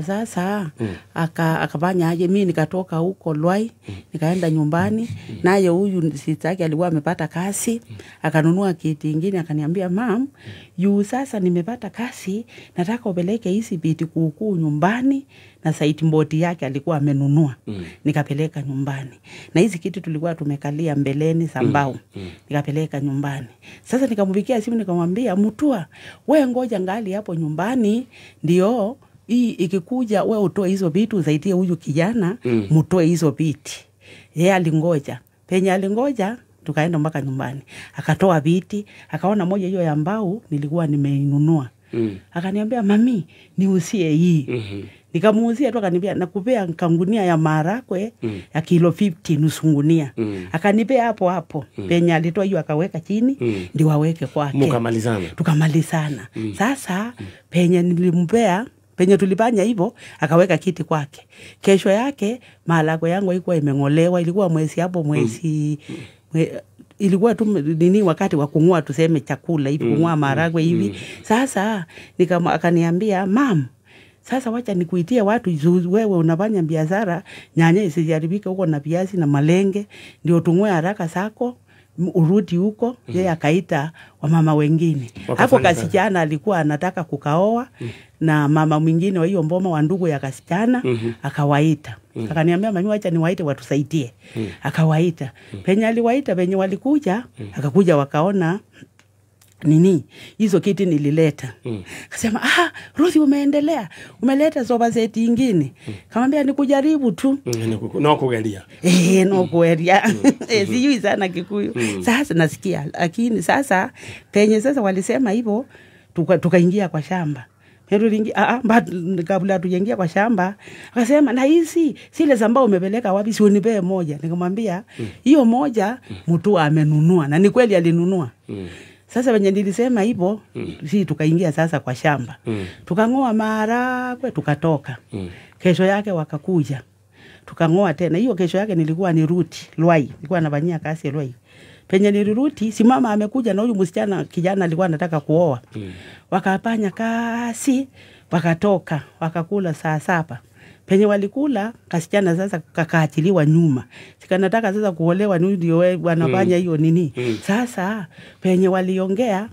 Sasa akafanya aje, mimi nikatoka huko Lwai nikaenda nyumbani. Naye huyu sitaki alikuwa amepata kazi, akanunua kiti kingine, akaniambia mam, yu sasa nimepata kazi, nataka upeleke hizi viti kuukuu nyumbani. Na saiti mboti yake alikuwa amenunua. Nikapeleka nyumbani. Na hizi kiti tulikuwa tumekalia mbeleni za mbao. Nikapeleka nyumbani. Sasa nikampigia simu nikamwambia, Mutua, wewe ngoja ngali hapo nyumbani ndio hii ikikuja wewe utoe hizo vitu usaidie huyu kijana, mtoe hizo viti. Yeye alingoja. Penye alingoja tukaenda mpaka nyumbani. Akatoa viti, akaona moja hiyo ya mbao nilikuwa nimeinunua. Akaniambia mami, niuzie hii. Nikamuuzia tu, akaniambia nakupea kangunia ya maharagwe ya kilo 50 nusu ngunia. Akanipea hapo hapo. Penye alitoa hiyo akaweka chini ndio aweke kwake. Mkamalizana. Tukamalizana. Sasa penye nilimpea, penye tulifanya hivyo akaweka kiti kwake. Kesho yake maharagwe yangu ilikuwa imengolewa, ilikuwa mwezi hapo mwezi ilikuwa tu nini wakati wa kung'oa tuseme chakula hivi, kung'oa maharagwe hivi. Sasa akaniambia mam, sasa wacha nikuitie watu, wewe unafanya biashara, nyanya isijaribike huko na viazi na malenge, ndio tung'oe haraka sako urudi huko. Yeye akaita wamama wengine. Hapo kasichana alikuwa anataka kukaoa na mama mwingine wa hiyo mboma wa ndugu ya kasichana. Akawaita. Akaniambia mami wacha niwaite watusaidie. Akawaita. Penye aliwaita, penye walikuja, akakuja wakaona nini hizo kiti nilileta. Akasema Ruth umeendelea, umeleta sofa seti nyingine. Kamwambia nikujaribu tu. No kugeria. No kugeria. Sijui sana Kikuyu. Sasa nasikia, lakini sasa penye sasa walisema hivyo tukaingia kwa shamba. Kabla tujaingia kwa shamba akasema na hizi zile za umepeleka wapi, si unipee moja. Nikamwambia hiyo moja mtu amenunua, na ni kweli alinunua. Sasa wenye nilisema hivyo, sisi tukaingia sasa kwa shamba. Tukang'oa maharagwe tukatoka. Kesho yake wakakuja. Tukang'oa tena. Hiyo kesho yake nilikuwa ni ruti Lwai. Nilikuwa nafanyia kazi Lwai. Penye nilirudi, si mama amekuja na huyu msichana kijana alikuwa anataka kuoa. Wakafanya kazi, wakatoka, wakakula saa 7. Penye walikula, kasichana sasa kakaachiliwa nyuma. Sikanataka sasa kuolewa ndio wanafanya hiyo nini. Sasa penye waliongea,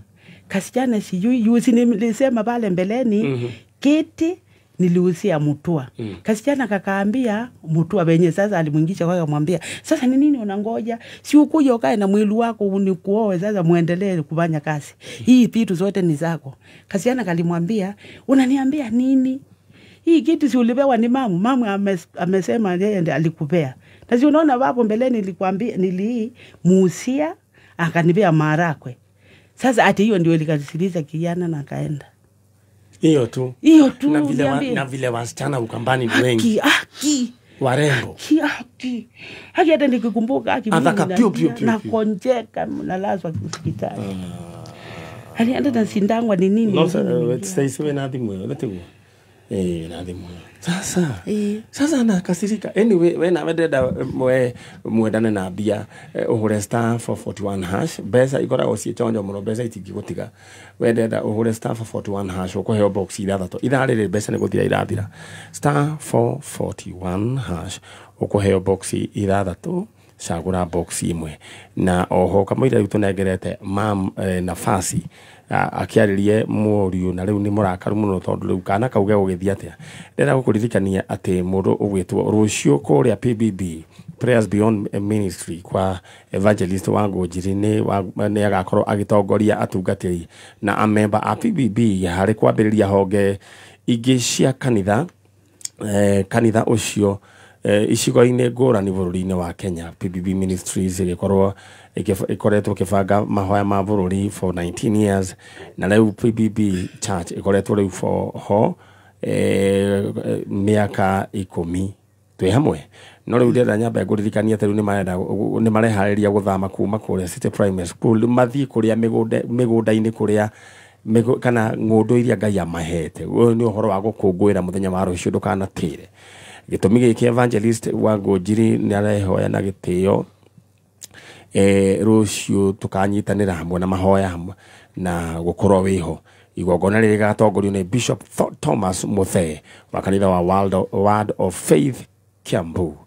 kasichana sijui juzi nilisema pale mbeleni, kiti niliusia Mutua. Kasichana kakaambia Mutua wenye sasa alimuingisha kwa akamwambia, sasa ni nini unangoja? Si ukuje ukae na mwili wako unikuoe sasa muendelee kufanya kazi. Hii vitu zote ni zako. Kasichana kalimwambia, unaniambia nini? Hii kitu si ulipewa ni mamu. Mamu amesema yeye ndiye alikupea. Na si unaona hapo mbeleni nilikwambia nilimuusia akanipea maharagwe. Sasa ati hiyo ndio ilikasiriza kijana na akaenda. Hiyo tu. Hiyo tu. Na vile wasichana Ukambani ni wengi. Haki. Warembo. Haki. Haki hata nikikumbuka haki mimi na konjeka nalazwa hospitali. Alienda na sindangwa ni nini? No sir, stay we na thimu ĩyo tiguo. Na thimu ĩyo. Sasa. Sasa nakasirika. Anyway, we na ndenda mwendane na mbia uhure star 441 hash. Mbeca ikoragwo ciĩ chonjo mũno, mbeca itingĩgũtiga. We ndenda uhure star 441 hash ũkũheo box ithathatũ. Ithaa rĩrĩ mbeca nĩ gũthira irathira. Star 441 hash ũkũheo box ithathatũ. Cagũra box imwe na oho kamũira rĩu tũnengerete mam nafasi akĩarĩrie mũriũ na rĩu nĩ mũrakaru mũno tondũ rĩu kana kauge gũgĩthiĩ atĩa. Ndĩrenda gũkũririkania atĩ mũndũ ũgwĩtwo rũciũ kũrĩa PBB Prayers Beyond Ministry kwa Evangelist Wangũnjiri nĩ agakorwo agĩtongoria atungatĩri na amemba a PBB harĩ kwambĩrĩria honge ingĩ cia kanitha kanitha ũcio icigo-inĩ ngũrani bũrũri-inĩ wa Kenya. PBB Ministries ĩgĩkorwo ĩkoretwo ĩkĩbanga mahoya ma bũrũri for 19 years na rĩu PBB Church ĩkoretwo rĩu for ho mĩaka 10 twĩ hamwe. No rĩu ndĩrenda nyambe ngũririkanie atĩ rĩu nĩ mareharĩria gũthama kuma kũrĩa City Primary School mathiĩ kũrĩa mĩgũnda-inĩ kũrĩa kana ng'ũndũ iria Ngai amahete. Ũyũ nĩ ũhoro wa gũkũngũĩra mũthenya wa rũciũ ndũkanatĩre. Gĩtũmi gĩkĩ Evangelist Wangũnjiri nĩ arehoya na gĩtĩo rũciũ tũkanyitanĩra hamwe na mahoya hamwe na gũkorwo wĩho. Igongona rĩrĩ rĩgatongorio nĩ Bishop Thomas Muthee wa kanitha wa Word of Faith Kiambu.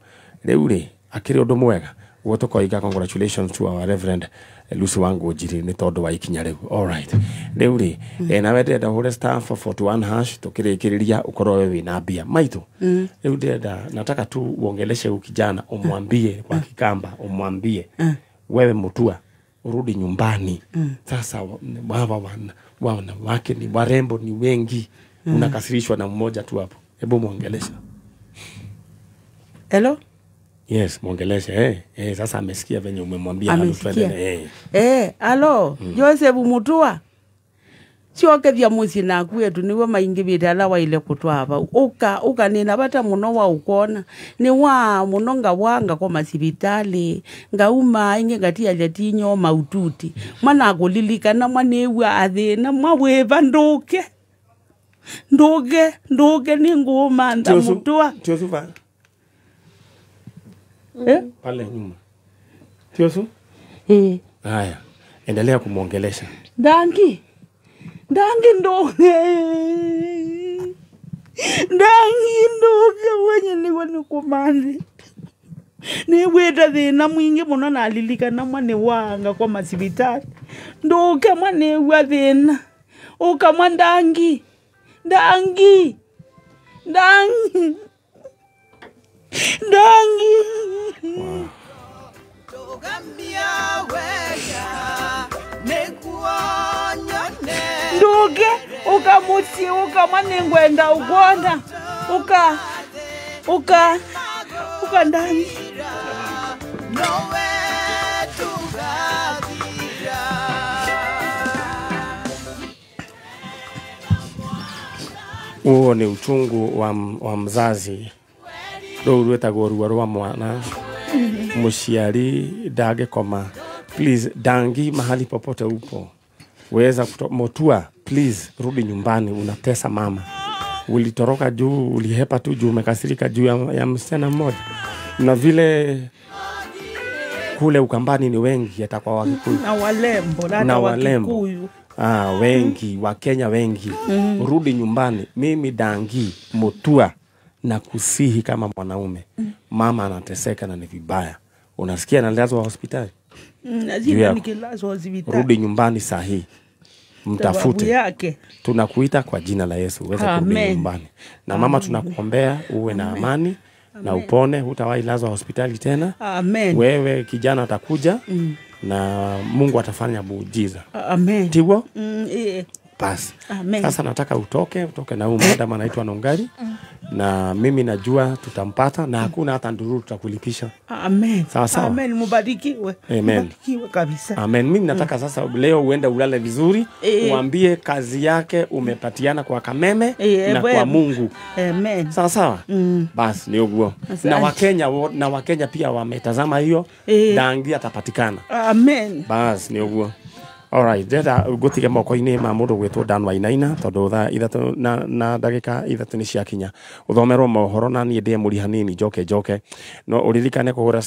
Rĩu rĩ akĩrĩ ũndũ mwega ũguo tũkoiga congratulations to our Reverend Lucy Wangũnjiri nĩ tondũ wa ikinya rĩu. All right. Rĩu rĩ nawe ndĩrenda ũhũre star 441 hash tũkĩrĩkĩrĩria ũkorwo we wĩna mbia maitũ. Rĩu ndĩrenda nataka tu uongeleshe huyu kijana umwambie kwa Kikamba, umwambie wewe Mutua urudi nyumbani. Sasa wanawake ni warembo ni wengi, unakasirishwa na mmoja tu hapo. Hebu muongelesha. Hello? Yes, muongeleshe. Sasa amesikia venye umemwambia hapo twende. Hello, Joseph Mutua. Siokethia muci naku yetu niwe maingi bitala waile kutwava uka nina bata muno wa ukona ni wa muno ngawanga kwa masibitali ngauma inge ngatia jatinyo maututi mwana akulilikana mwanewa athina mwawiva nduke nduke ni ngumantha Mutua. Tiosu va pale nyuma. Tiosu? Haya, endelea kumuongelesha. Danki. Dangi ndoge. Dangi ndoge wenye niwe nikumani. Niweta thina mwingi muno na alilikana mwane wanga kwa masibitali. Ndoke mwane wa thina. Uka mwandangi. Dangi. Dangi. Dangi. Wow. Nduge ukamuti ukamanengwenda ugonda uka uka uka ndani. Huo ni uchungu wa mzazi. Rũu rwĩtagwo ruo rwa mwana. Mũciari ndangĩkoma. Please, Dangi, mahali popote upo, weza Mutua, please rudi nyumbani, unatesa mama. Ulitoroka juu, ulihepa tu juu, umekasirika juu ya msichana mmoja. Na vile Kule Ukambani ni wengi, hata kwa Wakikuyu. Na walembo, na Wakikuyu. Wengi, Wakenya wengi. Rudi nyumbani. Mimi Dangi Mutua na kusihi kama mwanaume. Mama anateseka na ni vibaya. Unasikia analazwa hospitali? Lazima nikilazwa hospitali. Rudi nyumbani saa hii. Mtafute. Yake. Tunakuita kwa jina la Yesu uweze kurudi nyumbani. Na mama tunakuombea uwe na amani. Amen. Na upone, hutawahi lazwa hospitali tena. Amen. Wewe kijana atakuja na Mungu atafanya muujiza. Amen. Tiwo? Basi. Amen. Sasa nataka utoke na huyu madam anaitwa Nongari. Na mimi najua tutampata na hakuna hata ndururu tutakulipisha. Amen. Sawa sawa. Amen, mubarikiwe. Amen. Mubarikiwe kabisa. Amen. Mimi nataka sasa leo uende ulale vizuri, uambie kazi yake umepatiana kwa Kameme na kwa Mungu. Amen. Sawa sawa. Basi ni uguo. Na Wakenya pia wametazama hiyo, Dangi atapatikana. Amen. Basi ni uguo. Alright, ndĩrenda ngũtige moko-inĩ ma mũndũ gwĩtwo Dan Wainaina tondũ thaa 3 na ndagĩka 3 nĩ ciakinya. Ũthomerwo mohoro na niĩ ndĩe mũri hanini njoke no ũririkane kũgũra